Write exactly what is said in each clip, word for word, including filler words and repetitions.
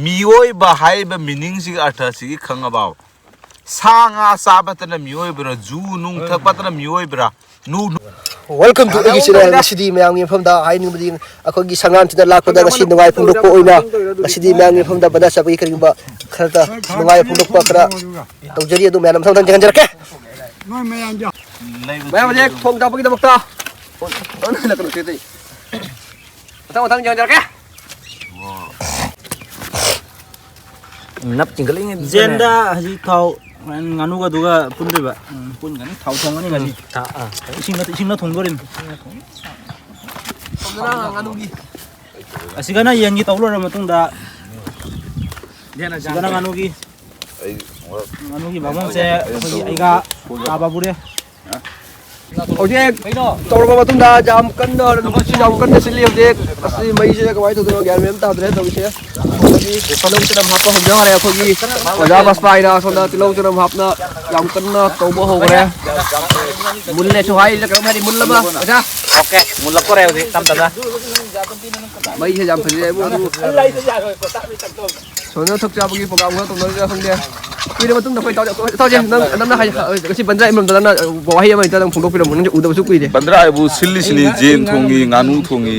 ꯃꯤꯑꯣꯏꯕ ꯍꯥꯏꯔꯤꯕ meaning ꯁꯤꯒꯤ ꯑꯔꯊ ꯑꯁꯤꯒꯤ ꯈꯪꯉꯕ? ꯁꯥ ꯉꯥ ꯆꯥꯕꯇꯅ ꯃꯤꯑꯣꯏꯕ꯭ꯔꯥ? ꯖꯨ ꯅꯨꯡ ꯊꯛꯄꯇꯅ ꯃꯤꯑꯣꯏꯕ꯭ꯔꯥ? ꯅꯨ, ꯅꯨ ꯑꯩꯒꯤ channel ꯉꯁꯤꯗꯤ ꯃꯌꯥꯝꯒꯤ ꯃꯐꯝꯗ ꯍꯥꯏꯅꯤꯡꯕꯗꯤ, ꯑꯩꯈꯣꯏꯒꯤ ꯁꯪꯒꯥꯝꯁꯤꯗ ꯂꯥꯛꯄꯗ ꯉꯁꯤ ꯅꯨꯡꯉꯥꯏ ꯐꯣꯡꯗꯣꯛꯄ ꯑꯣꯏꯅ ꯉꯁꯤꯗꯤ ꯃꯌꯥꯝꯒꯤ ꯃꯐꯝꯗ ꯕꯖꯥꯔ ꯆꯠꯄꯒꯤ ꯀꯔꯤꯒꯨꯝꯕ ꯈꯔꯇ ꯅꯨꯡꯉꯥꯏ ꯐꯣꯡꯗꯣꯛꯄ ꯈꯔ ꯇꯧꯖꯔꯤ꯫ ꯑꯗꯨ ꯃꯌꯥꯝ ꯃꯊꯪ ꯃꯊꯪ ꯌꯦꯡꯍꯟꯖꯔꯛꯀꯦ꯫ ꯃꯌꯥꯝ ꯍꯧꯖꯤꯛ ꯊꯣꯡ ꯊꯥꯛꯄꯒꯤꯗꯃꯛꯇ ꯃꯊꯪ ꯃꯊꯪ ꯌꯦꯡꯍꯟꯖꯔꯛꯀꯦ꯫ ꯅꯞ ꯆꯤꯡꯈꯠꯂꯛꯏꯉꯩ ꯖꯦꯟꯗ ꯍꯧꯖꯤꯛ ꯊꯥꯎ ꯉꯥꯅꯨꯒꯗꯨꯒ ꯄꯨꯟꯗꯣꯏꯕ꯫ ꯎꯝ, ꯄꯨꯟꯒꯅꯤ꯫ ꯊꯥꯎ ꯊꯣꯡꯒꯅꯤ ꯉꯁꯤ꯫ ꯊꯥ-, ꯑꯥ꯫ ꯏꯁꯤꯡꯅ, ꯏꯁꯤꯡꯅ ꯊꯣꯡꯗꯣꯔꯤꯅꯤ꯫ ꯉꯥꯅꯨꯒꯤ꯫ ꯑꯁꯤꯒꯅ ꯌꯦꯟꯒꯤ ꯇꯧ ꯂꯣꯏꯔ ꯃꯇꯨꯡꯗ, ꯑꯁꯤꯒꯅ ꯉꯥꯅꯨꯒꯤ꯫ ꯉꯥꯅꯨꯒꯤ ꯕꯥꯃꯣꯟꯁꯦ ꯑꯩꯈꯣꯏꯒꯤ ꯑꯩꯒꯥ ꯇꯥꯕꯕꯨꯔꯦ꯫ ꯍꯧꯖꯤꯛ ꯇꯧꯔꯕ ꯃꯇꯨꯡꯗ ꯌꯥꯝ ꯀꯟꯅ, ꯅꯨꯡꯁꯤꯠꯁꯨ ꯌꯥꯝ ꯀꯟꯅ ꯁꯤꯠꯂꯤ ꯍꯧꯖꯤꯛ꯫ ꯑꯁꯤ ꯃꯩꯁꯦ ꯀꯃꯥꯏꯅ ꯇꯧꯗꯣꯏꯅꯣ ꯒ꯭ꯌꯥꯟ ꯃꯦꯟ ꯑꯃ ꯇꯥꯗ꯭ꯔꯦ ꯇꯧꯔꯤꯁꯦ꯫ ꯑꯗꯒꯤ ꯇꯤꯜꯍꯧ ꯆꯅꯝ ꯍꯥꯞꯄ ꯍꯧꯖ ꯍꯧꯔꯦ ꯑꯩꯈꯣꯏꯒꯤ ꯑꯣꯖꯥ ꯕꯁꯄꯥꯏꯅ ꯁꯣꯝꯗ ꯇꯤꯜꯍꯧ ꯆꯅꯝ ꯍꯥꯞꯅ ꯌꯥꯝ ꯀꯟꯅ ꯇꯧꯕ ꯍꯧꯈ꯭ꯔꯦ꯫ ꯃꯨꯜꯂꯦꯁꯨ ꯍꯥꯏꯔꯤꯁꯦ ꯀꯩꯅꯣꯝ ꯍꯥꯏꯗꯤ ꯃꯨꯜꯂꯕ ꯑꯣꯖꯥ? ꯑꯣꯀꯦ, ꯃꯨꯜꯂꯛꯇꯣꯔꯦ ꯍꯧꯖꯤꯛ ꯇꯞ ꯇꯞꯅ꯫ ꯃꯩꯁꯦ ꯌꯥꯝ ꯐꯖꯩ ꯏꯕꯨꯡꯉꯣ꯫ ꯁꯣꯝꯗ ꯊꯛ ꯆꯥꯕꯒꯤ program ꯈꯔ ꯇꯧꯅꯔꯤꯔꯥ ꯈꯪꯗꯦ꯫ ꯀꯨꯏꯔꯕ ꯃꯇꯨꯡꯗ ꯑꯩꯈꯣꯏ ꯏꯇꯥꯎ-, ꯏꯇꯥꯎꯁꯦ ꯅꯪ, ꯅꯪꯅ ꯍꯥꯏ-, ꯉꯁꯤ ꯕꯟꯗ꯭ꯔꯥ ꯏꯃꯝꯗ ꯅꯪꯅ ꯋꯥꯍꯩ ꯑꯃ ꯍꯦꯛꯇ ꯅꯪ ꯐꯣꯡꯗꯣꯛꯄꯤꯔꯝꯃꯣ, ꯅꯪꯁꯦ ꯎꯗꯕꯁꯨ ꯀꯨꯏꯔꯦ꯫ ꯕꯟꯗ꯭ꯔꯥ ꯍꯥꯏꯕꯨ ꯁꯤꯜꯂꯤꯁꯤꯅꯤ, ꯌꯦꯟ ꯊꯣꯡꯉꯤ, ꯉꯥꯅꯨ ꯊꯣꯡꯉꯤ,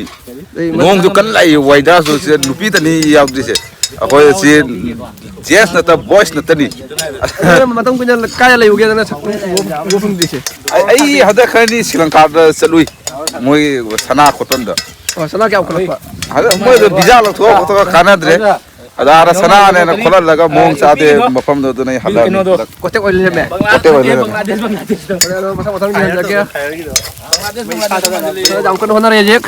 ꯑꯩ ꯅꯣꯡꯁꯨ ꯀꯟꯅ ꯂꯥꯛꯏ, weather ꯁꯨ ꯁꯤꯗ ꯅꯨꯄꯤꯇꯅꯤ ꯌꯥꯎꯗ꯭ꯔꯤꯁꯦ꯫ ꯑꯩꯈꯣꯏ ꯁꯤ gents ꯅꯠꯇ, boys ꯅꯠꯇꯅꯤ꯫ ꯅꯪ ꯃꯇꯝ ꯀꯨꯏꯅ ꯀꯥꯏꯗ ꯂꯩꯔꯨꯒꯦ, ꯅꯪꯅ ꯁꯛ ꯎꯕ, ꯎꯕ ꯐꯪꯗ꯭ꯔꯤꯁꯦ? ꯑꯩ, ꯑꯩ ꯍꯟꯗꯛ ꯈꯔꯗꯤ ꯁ꯭ꯔꯤ ꯂꯪꯀꯥꯗ ꯆꯠꯂꯨꯏ, ꯃꯣꯏ ꯁꯅꯥ ꯈꯣꯠꯇꯣꯟꯗ꯫ ꯑꯣ, ꯁꯅꯥ ꯀꯌꯥꯝ ꯈꯨꯠꯂꯛꯄ? ꯍꯟꯗꯛ ꯃꯣꯏꯗꯣ visa ꯂꯧꯊꯣꯛꯑ ꯈꯣꯠꯇꯣꯛꯑ ꯀꯥꯟꯅꯗ꯭ꯔꯦ꯫ ꯑꯗ ꯑꯥꯗ ꯁꯅꯥꯅꯦꯅ ꯈꯣꯠꯍꯜꯂꯒ ꯃꯑꯣꯡ ꯆꯥꯗꯦ ꯃꯐꯝꯗꯣ, ꯑꯗꯨꯅ ꯑꯩ ꯍꯜꯂꯛꯑꯕꯅꯤ꯫ ꯀꯩꯅꯣꯗꯣ꯫ Contact ꯑꯣꯏ ꯂꯩꯔꯝꯃꯦ? Contact ꯑꯣꯏ ꯂꯩꯔꯝꯃꯦ꯫ ꯕꯪꯒ꯭ꯂꯥꯗꯦꯁ, ꯕꯪꯒ꯭ꯂꯥꯗꯦꯁ꯫ ꯍꯣꯔꯦꯟ ꯑꯗꯣ ꯃꯊꯪ ꯃꯊꯪ ꯌꯦꯡꯉꯛꯑꯒꯦ꯫ ꯕꯪꯒ꯭ꯂꯥꯗꯦꯁ, ꯕꯪꯒ꯭ꯂꯥꯗꯦꯁ꯫ ꯌꯥꯝ ꯀꯟꯅ ꯍꯣꯠꯅꯔꯤ ꯍꯧꯖꯤꯛ꯫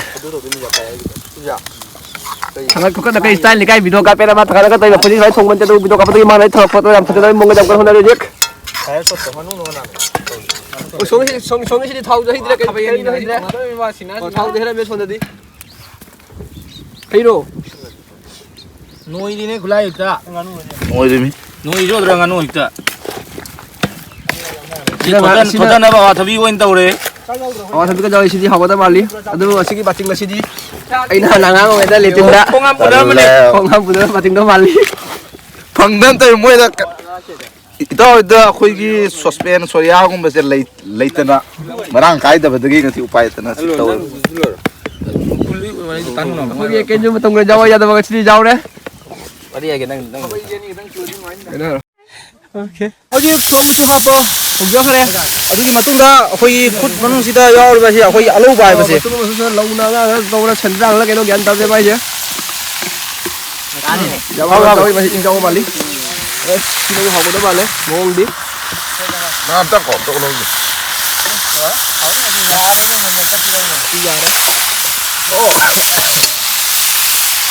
ꯊꯥꯡꯒꯠ ꯈꯣꯠꯀꯠꯅ ꯀꯩ style ꯅꯤ ꯀꯥꯏ video ꯀꯥꯞꯄꯦꯅ ꯃꯥ ꯊꯥꯡꯒꯠꯂꯒ ꯇꯧꯔꯤꯕ꯫ ꯍꯧꯖꯤꯛ ꯁꯨꯃꯥꯏꯅ ꯊꯣꯡꯕ ꯅꯠꯇꯦ, ꯑꯗꯨ video ꯀꯥꯞꯄꯗꯨꯒꯤ ꯃꯥꯅ ꯑꯩ ꯊꯥꯡꯒꯠ ꯈꯣꯠꯇꯅ ꯌꯥꯝ ꯐꯖꯅ ꯃꯑꯣꯡꯗ ꯌꯥꯝ ꯀꯟꯅ ꯍꯣꯠꯅꯔꯤ ꯍꯧꯖꯤꯛ꯫ ꯑꯣ, ꯁꯣꯝꯒꯤ-, ꯁꯣꯝ-, ꯁꯣꯝꯒꯤꯁꯤꯗꯤ ꯊꯥꯎꯁꯨ ꯍꯩꯗ꯭ꯔꯦ, ꯀꯩ-, ꯀꯩꯅꯣ ꯍꯩꯗ꯭ꯔꯦ꯫ ꯑꯣ, ꯊꯥꯎꯗꯤ ꯍꯩꯔꯝꯃꯦ ꯁꯣꯝꯗꯗꯤ꯫ ꯍꯩꯔꯣ꯫ ꯅꯣꯏꯔꯤꯅꯦ ꯈꯨꯂꯥꯏ ꯍꯦꯛꯇ꯫ ꯅꯣꯏꯔꯤꯃꯤ꯫ ꯅꯣꯏꯔꯣꯗ꯭ꯔꯥ ꯉꯥꯅꯨ ꯍꯦꯛꯇ꯫ ꯁꯤ ꯁꯤꯅ ꯉꯥ-, ꯊꯣꯠꯇ-, ꯁꯤꯅ ꯊꯣꯠꯇꯅꯕ ꯑꯋꯥꯊꯕꯤ ꯑꯣꯏꯅ ꯇꯧꯔꯦ꯫ ꯑꯋꯥꯊꯕꯤꯒ ꯌꯥꯎꯔꯤꯁꯤꯗꯤ ꯍꯥꯎꯒꯗꯕ ꯃꯥꯜꯂꯤ꯫ ꯑꯗꯨꯕꯨ ꯉꯁꯤꯒꯤ ꯕꯥꯇꯤꯟ ꯑꯁꯤꯗꯤ ꯑꯩꯅ ꯍꯥꯟꯅ ꯑꯉꯥꯡ ꯑꯣꯏꯔꯤꯉꯩꯗ ꯂꯦꯇꯤꯟꯗ ꯈꯣꯡ ꯍꯥꯝ ꯄꯨꯅꯔꯝꯕꯅꯦ꯫ ꯈꯣꯡ ꯍꯥꯝ ꯄꯨꯅꯔꯝꯕ ꯕꯥꯇꯤꯟꯗꯣ ꯃꯥꯜꯂꯤ꯫ ꯐꯪꯗꯅ ꯇꯧꯔꯤ ꯃꯣꯏꯗ ꯏꯇꯥꯎ ꯍꯣꯏꯗ ꯑꯩꯈꯣꯏꯒꯤ ꯁꯣꯁꯄꯦꯟ ꯁꯣꯔꯤꯌꯥꯒꯨꯝꯕꯁꯦ ꯂꯩ-, ꯂꯩꯇꯅ ꯃꯔꯥꯡ ꯀꯥꯏꯗꯕꯗꯒꯤ ꯉꯁꯤ ꯎꯄꯥꯏ ꯂꯩꯇꯅ ꯁꯤ ꯇꯧꯔꯦ꯫ ꯑꯩꯈꯣꯏꯒꯤ ꯀꯩꯅꯣ ꯃꯇꯝ ꯈꯔ ꯌꯥꯎꯕ ꯌꯥꯗꯕ ꯉꯁꯤꯗꯤ ꯌꯥꯎꯔꯦ꯫ ꯋꯥꯔꯤ ꯍꯥꯏꯒꯦ ꯅꯪ, ꯅꯪ꯫ ꯀꯩꯅꯣ? ꯍꯧꯖꯤꯛ ꯊꯨꯝꯁꯨ ꯍꯥꯞꯄ ꯍꯧꯖꯈ꯭ꯔꯦ꯫ ꯑꯗꯨꯒꯤ ꯃꯇꯨꯡꯗ ꯑꯩꯈꯣꯏꯒꯤ ꯈꯨꯠ ꯃꯅꯨꯡꯁꯤꯗ ꯌꯥꯎꯔꯤꯕꯁꯤ ꯑꯩꯈꯣꯏꯒꯤ ꯑꯂꯧꯕ ꯍꯥꯏꯕꯁꯤ꯫ ꯃꯇꯨꯝ ꯑꯃꯁꯨ ꯂꯧꯅ ꯉꯥ ꯇꯧꯕ꯭ꯔꯥ ꯁꯦꯟꯗ꯭ꯔꯥꯡꯂ ꯀꯩꯅꯣ ꯒ꯭ꯌꯥꯟ ꯇꯥꯗꯦ ꯃꯥꯏꯁꯦ꯫ ꯌꯥꯝ ꯍꯥꯎ, ꯍꯥꯎ꯫ ꯍꯥꯎ ꯇꯧꯋꯤ ꯃꯁꯤ ꯏꯪꯖꯧ ꯃꯥꯜꯂꯤ꯫ ꯑꯦ, ꯁꯤꯅꯕꯨ ꯍꯥꯎꯒꯗꯕ ꯃꯥꯜꯂꯦ ꯃꯑꯣꯡꯗꯤ꯫ ꯉꯥ ꯑꯝꯇ ꯀꯣ, ꯑꯝꯇ ꯎꯠꯂꯧꯁꯦ꯫ ꯌꯥꯔꯦ꯫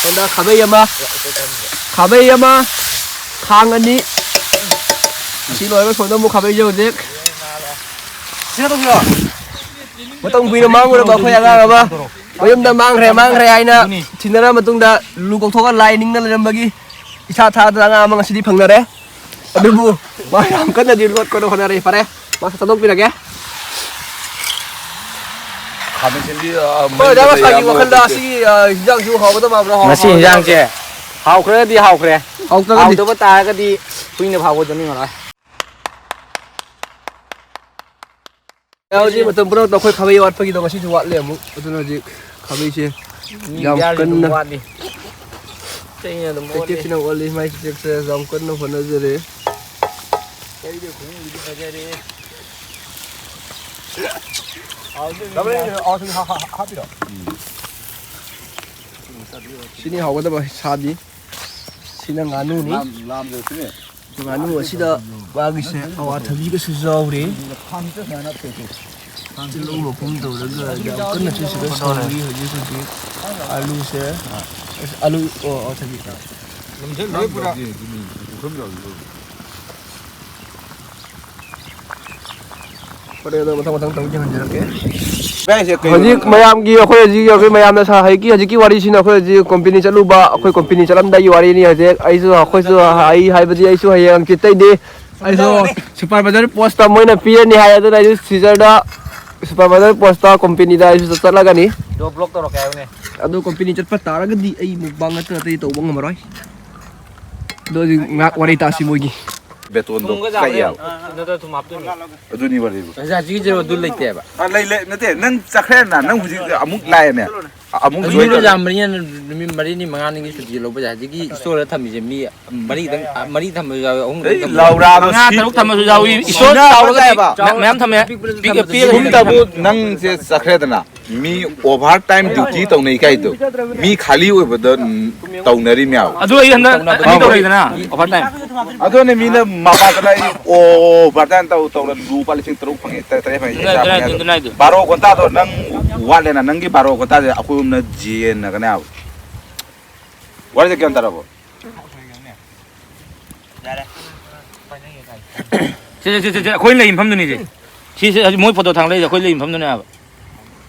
ꯁꯣꯝꯗ ꯈꯥꯕꯩ ꯑꯃ, ꯈꯥꯕꯩ ꯑꯃ, ꯈꯥꯡ ꯑꯅꯤ꯫ ꯑꯁꯤ ꯂꯣꯏꯔꯒ ꯁꯣꯝꯗ ꯑꯃꯨꯛ ꯈꯥꯕꯩꯁꯦ ꯍꯧꯖꯤꯛ꯫ ꯃꯇꯝ ꯀꯨꯏꯅ ꯃꯥꯡꯉꯨꯔꯕ ꯑꯩꯈꯣꯏ ꯑꯉꯥꯡ ꯑꯃ ꯃꯌꯨꯝꯗ ꯃꯥꯡꯈ꯭ꯔꯦ, ꯃꯥꯡꯈ꯭ꯔꯦ ꯍꯥꯏꯅ ꯊꯤꯅꯔ ꯃꯇꯨꯡꯗ ꯂꯨ ꯀꯧꯊꯣꯛꯑꯒ ꯂꯥꯏ ꯅꯤꯡꯅ ꯂꯩꯔꯝꯕꯒꯤ ꯏꯁꯥ ꯊꯥꯗ ꯑꯉꯥꯡ ꯑꯃ ꯉꯁꯤꯗꯤ ꯐꯪꯅꯔꯦ꯫ ꯑꯗꯨꯕꯨ ꯃꯥ ꯌꯥꯝ ꯀꯟꯅꯗꯤ ꯂꯣꯠꯀꯅ ꯍꯣꯠꯅꯔꯦ꯫ ꯐꯔꯦ, ꯃꯥ ꯊꯥꯗꯣꯛꯄꯤꯔꯒꯦ꯫ ꯈꯥꯃꯦꯟ ꯑꯁꯤꯟꯕꯤ, ꯑ, ꯍꯣꯏ, ꯃꯩꯗ ꯗꯥ ꯃꯁꯥꯒꯤ ꯂꯩꯔꯝꯃꯣ ꯋꯥꯈꯜꯗ ꯍꯧꯖꯤꯛꯇꯤ꯫ ꯑꯁꯤꯒꯤ, ꯑ, ꯍꯤꯟꯖꯥꯡꯁꯤꯕꯨ ꯍꯥꯎꯒꯗꯕ ꯃꯥꯟꯕ꯭ꯔꯥ? ꯍꯥꯎ-, ꯉꯁꯤ ꯍꯥꯎꯒꯗꯕ ꯍꯤꯟꯖꯥꯡꯁꯦ ꯃꯥꯟꯕ꯭ꯔꯥ? ꯍꯥꯎꯈ꯭ꯔꯒꯗꯤ ꯍꯥꯎꯈ꯭ꯔꯦ꯫ ꯍꯥꯎꯇ꯭ꯔꯒꯗꯤ? ꯍꯥꯎꯇꯕ ꯇꯥꯔꯒꯗꯤ ꯀꯨꯏꯅ ꯐꯥꯎꯕ ꯆꯠꯅꯤꯡꯉꯔꯣꯏ꯫ ꯍꯧꯖꯤꯛ ꯃꯇꯝ ꯄꯨꯝꯅꯃꯛꯇ ꯑꯩꯈꯣꯏ ꯈꯥꯕꯩ ꯋꯥꯠꯄꯒꯤꯗꯣ ꯉꯁꯤꯁꯨ ꯋꯥꯠꯂꯦ ꯑꯃꯨꯛ꯫ ꯑꯗꯨꯅ ꯍꯧꯖꯤꯛ ꯈꯥꯕꯩꯁꯦ ꯃꯤ ꯌꯥꯝ ꯕꯤꯌꯥꯔꯁꯦ ꯑꯗꯨꯝ ꯀꯟꯅ ꯋꯥꯠꯂꯤ꯫ ꯆꯩꯅ ꯑꯗꯨꯝ ꯑꯣꯠꯂꯤ꯫ ꯇꯦꯛꯇꯦꯛꯁꯤꯅ ꯑꯣꯠꯂꯤ, ꯃꯥꯏ ꯇꯦꯛꯁꯦ ꯌꯥꯝ ꯀꯟꯅ ꯍꯣꯠꯅꯖꯔꯤ꯫ ꯀꯩꯗꯤ ꯈꯣꯡꯎꯞꯁꯤꯗꯤ ꯐꯖꯔꯦ꯫ ꯍꯥꯎꯗꯣꯏꯅꯤ꯫ ꯗꯕꯜ ꯑꯦ ꯍꯥꯞ-, ꯍꯥꯞ-, ꯍꯥꯞꯄꯤꯔꯣ? ꯁꯤꯅꯤ ꯍꯥꯎꯒꯗꯕ ꯁꯥꯗꯤ꯫ ꯁꯤꯅ ꯉꯥꯅꯨꯅꯤ꯫ ꯂꯥꯝ-, ꯂꯥꯝꯗ꯭ꯔꯁꯨꯅꯦ꯫ ꯉꯥꯅꯨ ꯑꯁꯤꯗ ꯃꯥꯒꯤꯁꯦ ꯑꯋꯥꯊꯕꯤꯒꯁꯨ ꯌꯥꯎꯔꯤ꯫ ꯇꯤꯜꯍꯧ ꯃꯄꯨꯝ ꯇꯧꯔꯒ ꯌꯥꯝ ꯀꯟꯅ ꯆꯨꯁꯤꯜꯂ ꯁꯧꯔꯤ ꯍꯧꯖꯤꯛ ꯍꯧꯖꯤꯛ꯫ ꯑꯂꯨꯁꯦ, ꯑꯁ, ꯑꯂꯨ, ꯑꯣ, ꯑꯋꯥꯊꯕꯤ꯫ ꯍꯣꯔꯦꯟ ꯑꯗꯣ ꯃꯊꯪ ꯃꯊꯪ ꯇꯧ ꯌꯦꯡꯍꯟꯖꯔꯛꯀꯦ꯫ ꯍꯧꯖꯤꯛ ꯃꯌꯥꯝꯒꯤ, ꯑꯩꯈꯣꯏ ꯍꯧꯖꯤꯛ, ꯑꯩꯈꯣꯏ ꯃꯌꯥꯝꯅ ꯁꯥ-, ꯍꯧꯖꯤꯛꯀꯤ, ꯍꯧꯖꯤꯛꯀꯤ ꯋꯥꯔꯤꯁꯤꯅ ꯑꯩꯈꯣꯏ ꯍꯧꯖꯤꯛ ꯀꯣꯝꯄꯦꯅꯤ ꯆꯠꯂꯨꯕ, ꯑꯩꯈꯣꯏ ꯀꯣꯝꯄꯦꯅꯤ ꯆꯠꯂꯝꯗꯥꯏꯒꯤ ꯋꯥꯔꯤꯅꯤ ꯍꯧꯖꯤꯛ꯫ ꯑꯩꯁꯨ, ꯑꯩꯈꯣꯏꯁꯨ, ꯑꯩ ꯍꯥꯏꯕꯗꯤ ꯑꯩꯁꯨ ꯍꯌꯦꯡ ꯍꯪꯆꯤꯠꯇꯩꯗꯤ ꯑꯩꯁꯨ ꯁꯨꯄꯔꯚꯥꯏꯖꯔ ꯄꯣꯁꯇ ꯃꯣꯏꯅ ꯄꯤꯔꯅꯤ ꯍꯥꯏ, ꯑꯗꯨꯅ ꯑꯩꯁꯨ ꯁꯤꯖꯔꯗ ꯁꯨꯄꯔꯚꯥꯏꯖꯔ ꯄꯣꯁꯇ ꯀꯣꯝꯄꯦꯅꯤꯗ ꯑꯩꯁꯨ ꯆꯠꯂꯒꯅꯤ꯫ ꯑꯗꯣ ꯕ꯭ꯂꯣꯛ ꯇꯧꯔꯛꯀꯦ ꯍꯥꯏꯕꯅꯦ꯫ ꯑꯗꯣ ꯀꯣꯝꯄꯦꯅꯤ ꯆꯠꯄ ꯇꯥꯔꯒꯗꯤ ꯑꯩ ꯃꯨꯛꯕꯥꯡ ꯅꯠꯇꯅ ꯑꯇꯩ ꯇꯧꯕ ꯉꯝꯃꯔꯣꯏ꯫ ꯑꯗꯣ ꯍꯧꯖꯤꯛ ꯉꯥꯏꯍꯥꯛ ꯋꯥꯔꯤ ꯇꯥꯁꯤ ꯃꯣꯏꯒꯤ꯫ ꯕꯦꯇꯣꯟꯗꯣ ꯊꯨꯝꯒ ꯆꯥꯕ ꯀꯛꯑꯦꯕ꯫ ꯌꯥꯝ-, ꯅꯠꯇ꯭ꯔ ꯊꯨꯝ ꯍꯥꯞꯇꯣꯏꯅꯦ꯫ ꯑꯗꯨꯅꯤ ꯋꯥꯔꯤꯕꯨ꯫ ꯑꯣꯖꯥ, ꯁꯤꯒꯤ ꯖꯦꯔꯣ ꯑꯗꯨ ꯂꯩꯇꯦꯕ꯫ ꯑ, ꯂꯩ, ꯂꯩ, ꯅꯠꯇꯦ, ꯅꯪ ꯆꯠꯈ꯭ꯔꯦꯅ, ꯅꯪ ꯍꯧꯖꯤꯛ ꯑꯃꯨꯛ ꯂꯥꯛꯑꯦꯅꯦ꯫ ꯑ-, ꯑꯃꯨꯛ ꯑꯗꯨ ꯖꯣꯏꯟ ꯅꯨꯃꯤꯠ ꯇꯧ-, ꯑꯣꯖꯥ ꯃꯔꯤꯅ ꯅꯨꯃꯤꯠ ꯃꯔꯤꯅꯤ ꯃꯉꯥꯅꯤꯒꯤ ꯁꯨꯇꯤ ꯂꯧꯕ ꯌꯥꯏ꯫ ꯍꯧꯖꯤꯛꯀꯤ ꯏꯁꯇꯣꯔꯗ ꯊꯝꯃꯤꯁꯦ ꯃꯤ ꯃꯔꯤꯗꯪ, ꯑ, ꯃꯔꯤ ꯊꯝꯕꯁꯨ ꯌꯥꯎꯋꯤ, ꯑꯍꯨꯝ ꯑꯩ ꯊꯝꯕꯁꯨ ꯌꯥꯎꯋꯤ꯫ ꯂꯥꯎꯔꯥꯗꯣ ꯃꯉꯥ, ꯁꯤ-, ꯇꯔꯨꯛ ꯊꯝꯕꯁꯨ ꯌꯥꯎꯋꯤ꯫ ꯏꯁꯇꯣꯔ ꯁꯤꯅ ꯆꯥꯎꯔꯒꯗꯤ ꯐꯖꯩꯕ꯫ ꯃꯌꯥꯝ, ꯃꯌꯥꯝ ꯊꯝꯃꯦ꯫ ꯄꯤꯛ-, ꯄꯤꯛꯑꯒꯗꯤ ꯁꯨꯝ ꯇꯕꯨ ꯅꯪꯁꯦ ꯆꯠꯈ꯭ꯔꯦꯗꯅ꯫ ꯃꯤ ꯑꯣꯚꯔ ꯇꯥꯏꯝ ꯗ꯭ꯌꯨꯇꯤ ꯇꯧꯅꯩ ꯀꯥꯏꯗꯣ, ꯃꯤ ꯈꯥꯂꯤ ꯑꯣꯏꯕꯗ, ꯎꯝ, ꯇꯧꯅꯔꯤ ꯃꯌꯥꯝ꯫ ꯑꯗꯨ ꯑꯩ ꯍꯟꯗꯛ ꯑꯅꯤ ꯇꯧꯔꯛꯏꯗꯅ, ꯑꯣꯚꯔ ꯇꯥꯏꯝ꯫ ꯑꯗꯨꯅꯦ ꯃꯤꯅ ꯃꯄꯥꯟꯗ ꯑꯩ ꯑꯣꯚꯔ ꯇꯥꯏꯝ ꯇꯧ-, ꯇꯧꯔ ꯂꯨꯄꯥ ꯂꯤꯁꯤꯡ ꯇꯔꯨꯛ ꯐꯪꯉꯦ, ꯇꯔꯦꯠ, ꯇꯔꯦꯠ ꯐꯪꯉꯦ, ꯑꯗꯨꯅ, ꯆꯥ ꯑꯗꯨꯅ, ꯐꯪꯉꯦ ꯑꯗꯣ꯫ ꯑꯗꯨꯅ ꯍꯥꯏꯗꯣ꯫ ꯕꯥꯔꯣ ꯒꯣꯟꯇꯥꯗꯣ ꯅꯪ ꯋꯥꯠꯂꯦꯅ, ꯅꯪꯒꯤ ꯕꯥꯔꯣ ꯒꯣꯟꯇꯥꯁꯦ ꯑꯩꯈꯣꯏ ꯑꯍꯨꯝꯅ ꯌꯦꯟꯅꯒꯅꯦ ꯍꯥꯏꯕ꯫ ꯋꯥꯔꯤꯁꯦ ꯒ꯭ꯌꯥꯟ ꯇꯥꯔꯕꯣ? ꯁꯦ, ꯁꯦ, ꯁꯦ, ꯁꯦ, ꯁꯦ, ꯑꯩꯈꯣꯏ ꯂꯩ ꯃꯐꯝꯗꯨꯅꯤ ꯁꯦ꯫ ꯁꯤ, ꯁꯤ, ꯍꯧꯖꯤꯛ ꯃꯣꯏ ꯐꯣꯇꯣ ꯊꯥꯡꯒꯠꯂꯛꯏꯁꯦ ꯑꯩꯈꯣꯏ ꯂꯩ ꯃꯐꯝꯗꯨꯅꯦ ꯍꯥꯏꯕ꯫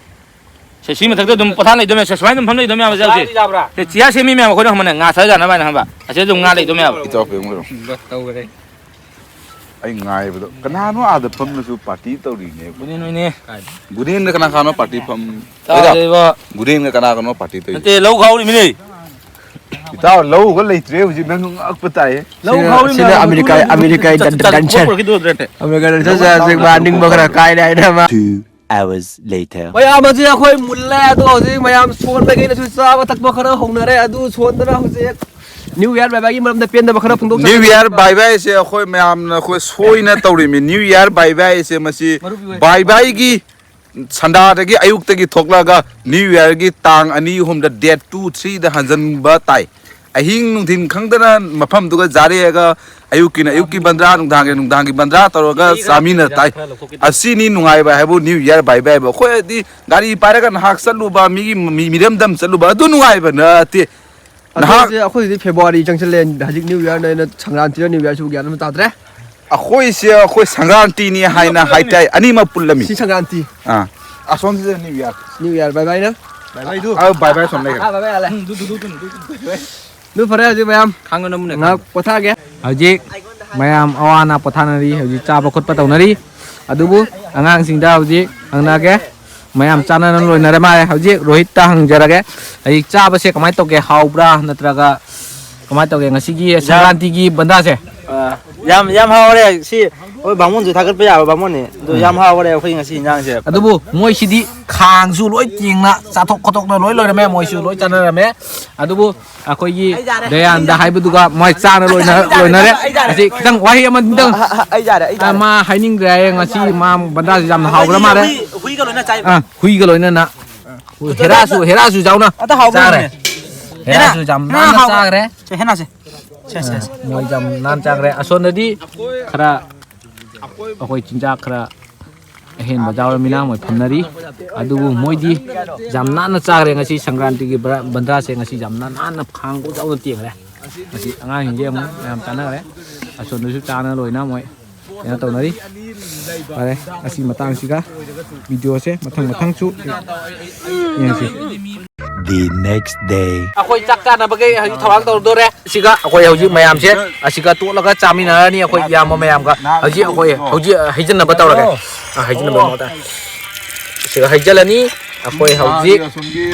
ꯁꯦ, ꯁꯤ ꯃꯊꯛꯇ ꯑꯗꯨꯝ ꯄꯣꯊꯥ ꯂꯩꯗꯣꯏꯅꯦ꯫ ꯁꯦ, ꯁꯨꯃꯥꯏꯅ ꯑꯗꯨꯝ ꯐꯝ ꯂꯩꯗꯣꯏꯅꯦ ꯍꯥꯏꯕ, ꯁꯦ, ꯁꯦ꯫ ꯆꯥꯕꯗꯤ ꯆꯥꯕ꯭ꯔꯥ? ꯁꯦ, ꯆꯤꯌꯥꯔ ꯁꯦꯝꯃꯤ ꯃꯌꯥꯝ ꯑꯩꯈꯣꯏꯅ ꯈꯪꯕꯅꯦ, ꯉꯥ ꯊꯥꯗ ꯌꯥꯅꯕ ꯍꯥꯏꯅ ꯈꯪꯕ꯫ ꯑꯁꯤꯗ ꯑꯗꯨꯝ ꯉꯥ ꯂꯩꯗꯣꯏꯅꯦ ꯍꯥꯏꯕ꯫ ꯏꯇꯥꯎ ꯄꯦꯝꯃꯔꯣ꯫ ꯇꯧꯈꯔꯦ꯫ ꯑꯩ ꯉꯥꯏꯕꯗꯣ ꯀꯅꯥꯅꯣ ꯑꯥꯗ ꯐꯝꯃꯁꯨ ꯄꯥꯔꯇꯤ ꯇꯧꯔꯤꯅꯦ꯫ ꯒꯨꯅꯦꯟ ꯍꯣꯏꯅꯦ꯫ ꯒꯨꯅꯦꯟꯒ ꯀꯅꯥ ꯀꯅꯥꯅꯣ ꯄꯥꯔꯇꯤ ꯐꯝ-, ꯇꯥꯗꯦꯕ꯫ ꯒꯨꯅꯦꯟꯒ ꯀꯅꯥ ꯀꯅꯥꯅꯣ ꯄꯥꯔꯇꯤ ꯇꯧꯔꯤ? ꯅꯠꯇꯦ, ꯂꯧ ꯈꯥꯎꯔꯤꯃꯤꯅꯦ꯫ ꯏꯇꯥꯎ, ꯂꯧꯒ ꯂꯩꯇ꯭ꯔꯦ ꯍꯧꯖꯤꯛ, ꯅꯪ ꯉꯛꯄ ꯇꯥꯏꯌꯦ꯫ ꯂꯧ ꯁꯤꯅ, ꯈꯥꯎꯔꯤꯃꯤꯅꯦ, ꯁꯤꯅ ꯂꯧ ꯑꯃꯦꯔꯤꯀꯥ, ꯈꯥꯎꯔꯤꯃꯤꯅꯦ꯫ ꯑꯃꯦꯔꯤꯀꯥꯒꯤ ꯆꯠ-, ꯆꯠ-, ꯗꯟꯁꯟ꯫ ꯄꯣꯔꯛꯈꯤꯗꯣꯏ ꯅꯠꯇ꯭ꯔꯦ꯫ ꯑꯃꯦꯔꯤꯀꯥ ꯗꯟꯁꯟ ꯂꯧ ꯆꯥꯁꯦ ꯈꯥꯎꯔꯤꯃꯤꯅꯦ꯫ ꯃꯥ ꯅꯤꯡꯕ ꯈꯔ ꯀꯥꯏꯔꯦ ꯍꯥꯏꯅ ꯃꯥ꯫ Two hours later. ꯃꯌꯥꯝ ꯍꯧꯖꯤꯛ ꯑꯩꯈꯣꯏ ꯃꯨꯜꯂꯦ, ꯑꯗꯣ ꯍꯧꯖꯤꯛ ꯃꯌꯥꯝ ꯁꯣꯟꯕꯈꯩꯅꯁꯨ ꯆꯥꯕ ꯊꯛꯄ ꯈꯔ ꯍꯧꯅꯔꯦ꯫ ꯑꯗꯨ ꯁꯣꯟꯗꯅ ꯍꯧꯖꯤꯛ ꯅ꯭ꯌꯨ ꯏꯌꯥꯔ ꯕꯥꯏ ꯕꯥꯏꯒꯤ ꯃꯔꯝꯗ ꯄꯦꯟꯗꯕ ꯈꯔ ꯐꯣꯡꯗꯣꯛꯆꯒꯦ꯫ ꯅ꯭ꯌꯨ ꯏꯌꯥꯔ ꯕꯥꯏ ꯕꯥꯏ ꯑꯁꯦ ꯑꯩꯈꯣꯏ ꯃꯌꯥꯝꯅ ꯑꯩꯈꯣꯏ ꯁꯣꯏꯅ ꯇꯧꯔꯤꯃꯤ꯫ ꯅ꯭ꯌꯨ ꯏꯌꯥꯔ ꯕꯥꯏ ꯕꯥꯏ ꯑꯁꯦ ꯃꯁꯤ ꯃꯔꯨꯞꯀꯤ ꯑꯣꯏ- ꯕꯥꯏ ꯕꯥꯏꯒꯤ ꯁꯟꯗꯥꯗꯒꯤ ꯑꯌꯨꯛꯇꯒꯤ ꯊꯣꯛꯂꯒ ꯅ꯭ꯌꯨ ꯏꯌꯥꯔꯒꯤ ꯇꯥꯡ ꯑꯅꯤ ꯑꯍꯨꯝꯗ, date two, three ꯗ ꯍꯟꯖꯤꯟꯕ ꯇꯥꯏ꯫ ꯑꯍꯤꯡ ꯅꯨꯡꯊꯤꯟ ꯈꯪꯗꯅ ꯃꯐꯝꯗꯨꯒ ꯖꯥꯔꯦꯒ ꯑꯌꯨꯛꯀꯤꯅ ꯑꯌꯨꯛꯀꯤ ꯕꯟꯗ꯭ꯔꯥ, ꯅꯨꯡꯗꯥꯡꯒꯤ ꯅꯨꯡꯗꯥꯡꯒꯤ ꯕꯟꯗ꯭ꯔꯥ ꯇꯧꯔꯒ ꯆꯥꯃꯤꯟꯅ ꯇꯥꯏ꯫ ꯑꯁꯤꯅꯤ ꯅꯨꯡꯉꯥꯏꯕ ꯍꯥꯏꯕꯨ, ꯅ꯭ꯌꯨ ꯏꯌꯥꯔ ꯕꯥꯏ ꯕꯥꯏ ꯍꯥꯏꯕꯨ꯫ ꯑꯩꯈꯣꯏꯗꯤ ꯒꯥꯔꯤ ꯄꯥꯏꯔꯒ ꯅꯍꯥꯛ ꯆꯠꯂꯨꯕ, ꯃꯤꯒꯤ ꯃꯤ-, ꯃꯤꯔꯝꯗꯝ ꯆꯠꯂꯨꯕ, ꯑꯗꯨ ꯅꯨꯡꯉꯥꯏꯕ ꯅꯠꯇꯦ꯫ ꯅꯍꯥꯛ ꯑꯩꯈꯣꯏꯁꯦ, ꯑꯩꯈꯣꯏꯁꯤꯗꯤ ꯐꯦꯕ꯭ꯔꯨꯋꯥꯔꯤ ꯆꯪꯁꯤꯜꯂꯛꯑꯦ꯫ ꯍꯧꯖꯤꯛ ꯅ꯭ꯌꯨ ꯏꯌꯥꯔꯅ ꯑꯩꯅ ꯁꯪꯀ꯭ꯔꯥꯟꯇꯤꯔ ꯅ꯭ꯌꯨ ꯏꯌꯥꯔꯁꯤꯕꯨ ꯒ꯭ꯌꯥꯟ ꯑꯃ ꯇꯥꯗ꯭ꯔꯦ꯫ ꯑꯩꯈꯣꯏꯁꯦ, ꯑꯩꯈꯣꯏ ꯁꯪꯀ꯭ꯔꯥꯟꯇꯤꯅꯤ ꯍꯥꯏꯅ ꯍꯥꯏꯇꯥꯏ, ꯑꯅꯤꯃꯛ ꯄꯨꯜꯂꯝꯃꯤ꯫ ꯁꯤ ꯁꯪꯀ꯭ꯔꯥꯟꯇꯤ꯫ ꯑꯥ, ꯑꯁꯣꯝꯁꯤꯗ ꯅ꯭ꯌꯨ ꯏꯌꯥꯔ꯫ ꯅ꯭ꯌꯨ ꯏꯌꯥꯔ, ꯕꯥꯏ ꯕꯥꯏꯅ꯫ ꯕꯥꯏ ꯕꯥꯏꯗꯨ꯫ ꯑ, ꯕꯥꯏ ꯕꯥꯏ ꯑꯁꯣꯝ ꯂꯩꯈ꯭ꯔꯦ꯫ ꯑꯥ, ꯕꯥꯏ ꯕꯥꯏ, ꯑꯥ, ꯂꯥꯛꯑꯦ꯫ ꯎꯝ, ꯗꯨ, ꯗꯨ, ꯗꯨ, ꯗꯨ, ꯗꯨ, ꯗꯨ, ꯗꯨ꯫ ꯑꯗꯨ ꯐꯔꯦ, ꯍꯧꯖꯤꯛ ꯃꯌꯥꯝ ꯈꯥꯡꯉꯣ, ꯅꯃꯨꯅ ꯉꯥꯏꯍꯥꯛ ꯈꯥꯡꯉꯣ꯫ ꯄꯣꯊꯥꯒꯦ꯫ ꯍꯧꯖꯤꯛ ꯃꯌꯥꯝ ꯑꯋꯥ ꯑꯅꯥ ꯄꯣꯊꯥꯅꯔꯤ, ꯍꯧꯖꯤꯛ ꯆꯥꯕ ꯈꯣꯠꯄ ꯇꯧꯅꯔꯤ꯫ ꯑꯗꯨꯕꯨ ꯑꯉꯥꯡꯁꯤꯡꯗ ꯍꯧꯖꯤꯛ ꯍꯪꯅꯒꯦ꯫ ꯃꯌꯥꯝ ꯆꯥꯅꯅ ꯂꯣꯏꯅꯔꯦ ꯃꯥꯜꯂꯦ꯫ ꯍꯧꯖꯤꯛ ꯔꯣꯍꯤꯠꯇ ꯍꯪꯖꯔꯒꯦ꯫ ꯍꯧꯖꯤꯛ ꯆꯥꯕꯁꯦ ꯀꯃꯥꯏꯅ ꯇꯧꯒꯦ? ꯍꯥꯎꯕ꯭ꯔꯥ? ꯅꯠꯇ꯭ꯔꯒ ꯀꯃꯥꯏꯅ ꯇꯧꯒꯦ? ꯉꯁꯤꯒꯤ ꯁꯪꯀ꯭ꯔꯥꯟꯇꯤꯒꯤ ꯕꯟꯗꯥꯁꯦ꯫ ꯑ, ꯌꯥꯝ, ꯌꯥꯝ ꯍꯥꯎꯔꯦ꯫ ꯁꯤ ꯑꯩꯈꯣꯏ ꯕꯥꯃꯣꯟꯁꯨ ꯊꯥꯒꯠꯄ ꯌꯥꯕ ꯕꯥꯃꯣꯟꯅꯦ꯫ ꯑꯗꯣ ꯌꯥꯝ ꯍꯥꯎꯔꯦ ꯑꯩꯈꯣꯏ ꯉꯁꯤ ꯏꯟꯖꯥꯡꯁꯦ꯫ ꯑꯗꯨꯕꯨ ꯃꯣꯏꯁꯤꯗꯤ ꯈꯥꯡꯁꯨ ꯂꯣꯏ ꯇꯦꯡꯅ ꯆꯥꯊꯣꯛ ꯈꯣꯠꯇꯣꯛꯅ ꯂꯣꯏ ꯂꯣꯏꯔꯝꯃꯦ꯫ ꯃꯣꯏꯁꯨ ꯂꯣꯏ ꯆꯥꯅꯔꯝꯃꯦ꯫ ꯑꯗꯨꯕꯨ ꯑꯩꯈꯣꯏꯒꯤ ꯗꯌꯥꯟꯗ ꯍꯥꯏꯕꯗꯨꯒ ꯃꯣꯏ ꯆꯥꯅ ꯂꯣꯏꯅ-, ꯂꯣꯏꯅꯔꯦ꯫ ꯑꯁꯤ ꯈꯤꯇꯪ ꯋꯥꯍꯩ ꯑꯃ ꯈꯤꯇꯪ, ꯑ, ꯑ, ꯑꯩ ꯌꯥꯔꯦ, ꯑꯩ ꯑ, ꯌꯥꯔꯦ꯫ ꯃꯥ ꯍꯥꯏꯅꯤꯡꯗ꯭ꯔꯦ ꯍꯥꯏꯌꯦ꯫ ꯉꯁꯤ ꯃꯥ ꯕꯟꯗꯥꯁꯤ ꯌꯥꯝꯅ ꯍꯥꯎꯈ꯭ꯔ ꯃꯥꯜꯂꯦ꯫ ꯍꯨꯏ-, ꯍꯨꯏꯒ ꯂꯣꯏꯅ ꯆꯥꯏ꯫ ꯑ, ꯍꯨꯏꯒ ꯂꯣꯏꯅꯅ꯫ ꯍꯦꯔꯥꯁꯨ, ꯍꯦꯔꯥꯁꯨ ꯆꯥꯎꯅ ꯑꯝꯇ ꯍꯥꯎꯕ ꯆꯥꯈ꯭ꯔꯦ꯫ ꯌꯦꯡꯉꯨꯅꯦ꯫ ꯍꯦꯔꯥꯁꯨ ꯌꯥꯝ ꯅꯥꯟꯅ ꯆꯥꯈ꯭ꯔꯦ꯫ ꯁꯦ, ꯍꯦꯟꯅꯁꯦ꯫ ꯁꯦ, ꯁꯦ, ꯁꯦ꯫ ꯃꯣꯏ ꯌꯥꯝ ꯅꯥꯟꯅ ꯆꯥꯈ꯭ꯔꯦ꯫ ꯑꯁꯣꯝꯗꯗꯤ ꯈꯔ ꯑꯩꯈꯣꯏ ꯆꯤꯟꯖꯥꯛ ꯈꯔ ꯑꯍꯦꯟꯕ ꯌꯥꯎꯔꯃꯤꯅ ꯃꯣꯏ ꯐꯝꯅꯔꯤ꯫ ꯑꯗꯨꯕꯨ ꯃꯣꯏꯗꯤ ꯌꯥꯝ ꯅꯥꯟꯅ ꯆꯥꯈ꯭ꯔꯦ ꯉꯁꯤ ꯁꯪꯀ꯭ꯔꯥꯟꯇꯤꯒꯤ ꯕ꯭ꯔ-, ꯕꯟꯗ꯭ꯔꯥꯁꯦ ꯉꯁꯤ ꯌꯥꯝ ꯅꯥꯟꯅ ꯈꯥꯡ ꯀꯣꯛ ꯆꯥꯎꯅ ꯇꯦꯡꯈ꯭ꯔꯦ꯫ ꯉꯁꯤ ꯑꯉꯥꯡꯁꯤꯡꯁꯦ ꯑꯃꯨꯛ ꯃꯌꯥꯝ ꯆꯥꯅꯈ꯭ꯔꯦ꯫ ꯑꯁꯣꯝꯗꯁꯨ ꯆꯥꯅ ꯂꯣꯏꯅ ꯃꯣꯏ ꯀꯩꯅꯣ ꯇꯧꯅꯔꯤ꯫ ꯐꯔꯦ, ꯉꯁꯤ ꯃꯇꯥꯡꯁꯤꯒ ꯚꯤꯗꯤꯑꯣꯁꯦ ꯃꯊꯪ ꯃꯊꯪꯁꯨ ꯌꯦꯡꯁꯤ꯫ The next day. ꯑꯩꯈꯣꯏ ꯆꯥꯛ ꯆꯥꯅꯕꯒꯤ ꯍꯧꯖꯤꯛ ꯊꯧꯔꯥꯡ ꯇꯧꯗꯣꯔꯦ꯫ ꯁꯤꯒ ꯑꯩꯈꯣꯏ ꯍꯧꯖꯤꯛ ꯃꯌꯥꯝꯁꯦ ꯑꯁꯤꯒ ꯇꯣꯠꯂꯒ ꯆꯥꯃꯤꯟꯅꯔꯅꯤ꯫ ꯑꯩꯈꯣꯏ ꯏꯌꯥꯝꯕ ꯃꯌꯥꯝꯒ ꯍꯧꯖꯤꯛ ꯑꯩꯈꯣꯏ ꯍꯧꯖꯤꯛ ꯍꯩꯖꯤꯟꯅꯕ ꯇꯧꯔꯒꯦ꯫ ꯑ, ꯍꯩꯖꯤꯟꯅꯕ ꯃꯑꯣꯡꯗ꯫ ꯁꯤꯒ ꯍꯩꯖꯤꯜꯂꯅꯤ꯫ ꯑꯩꯈꯣꯏ ꯍꯧꯖꯤꯛ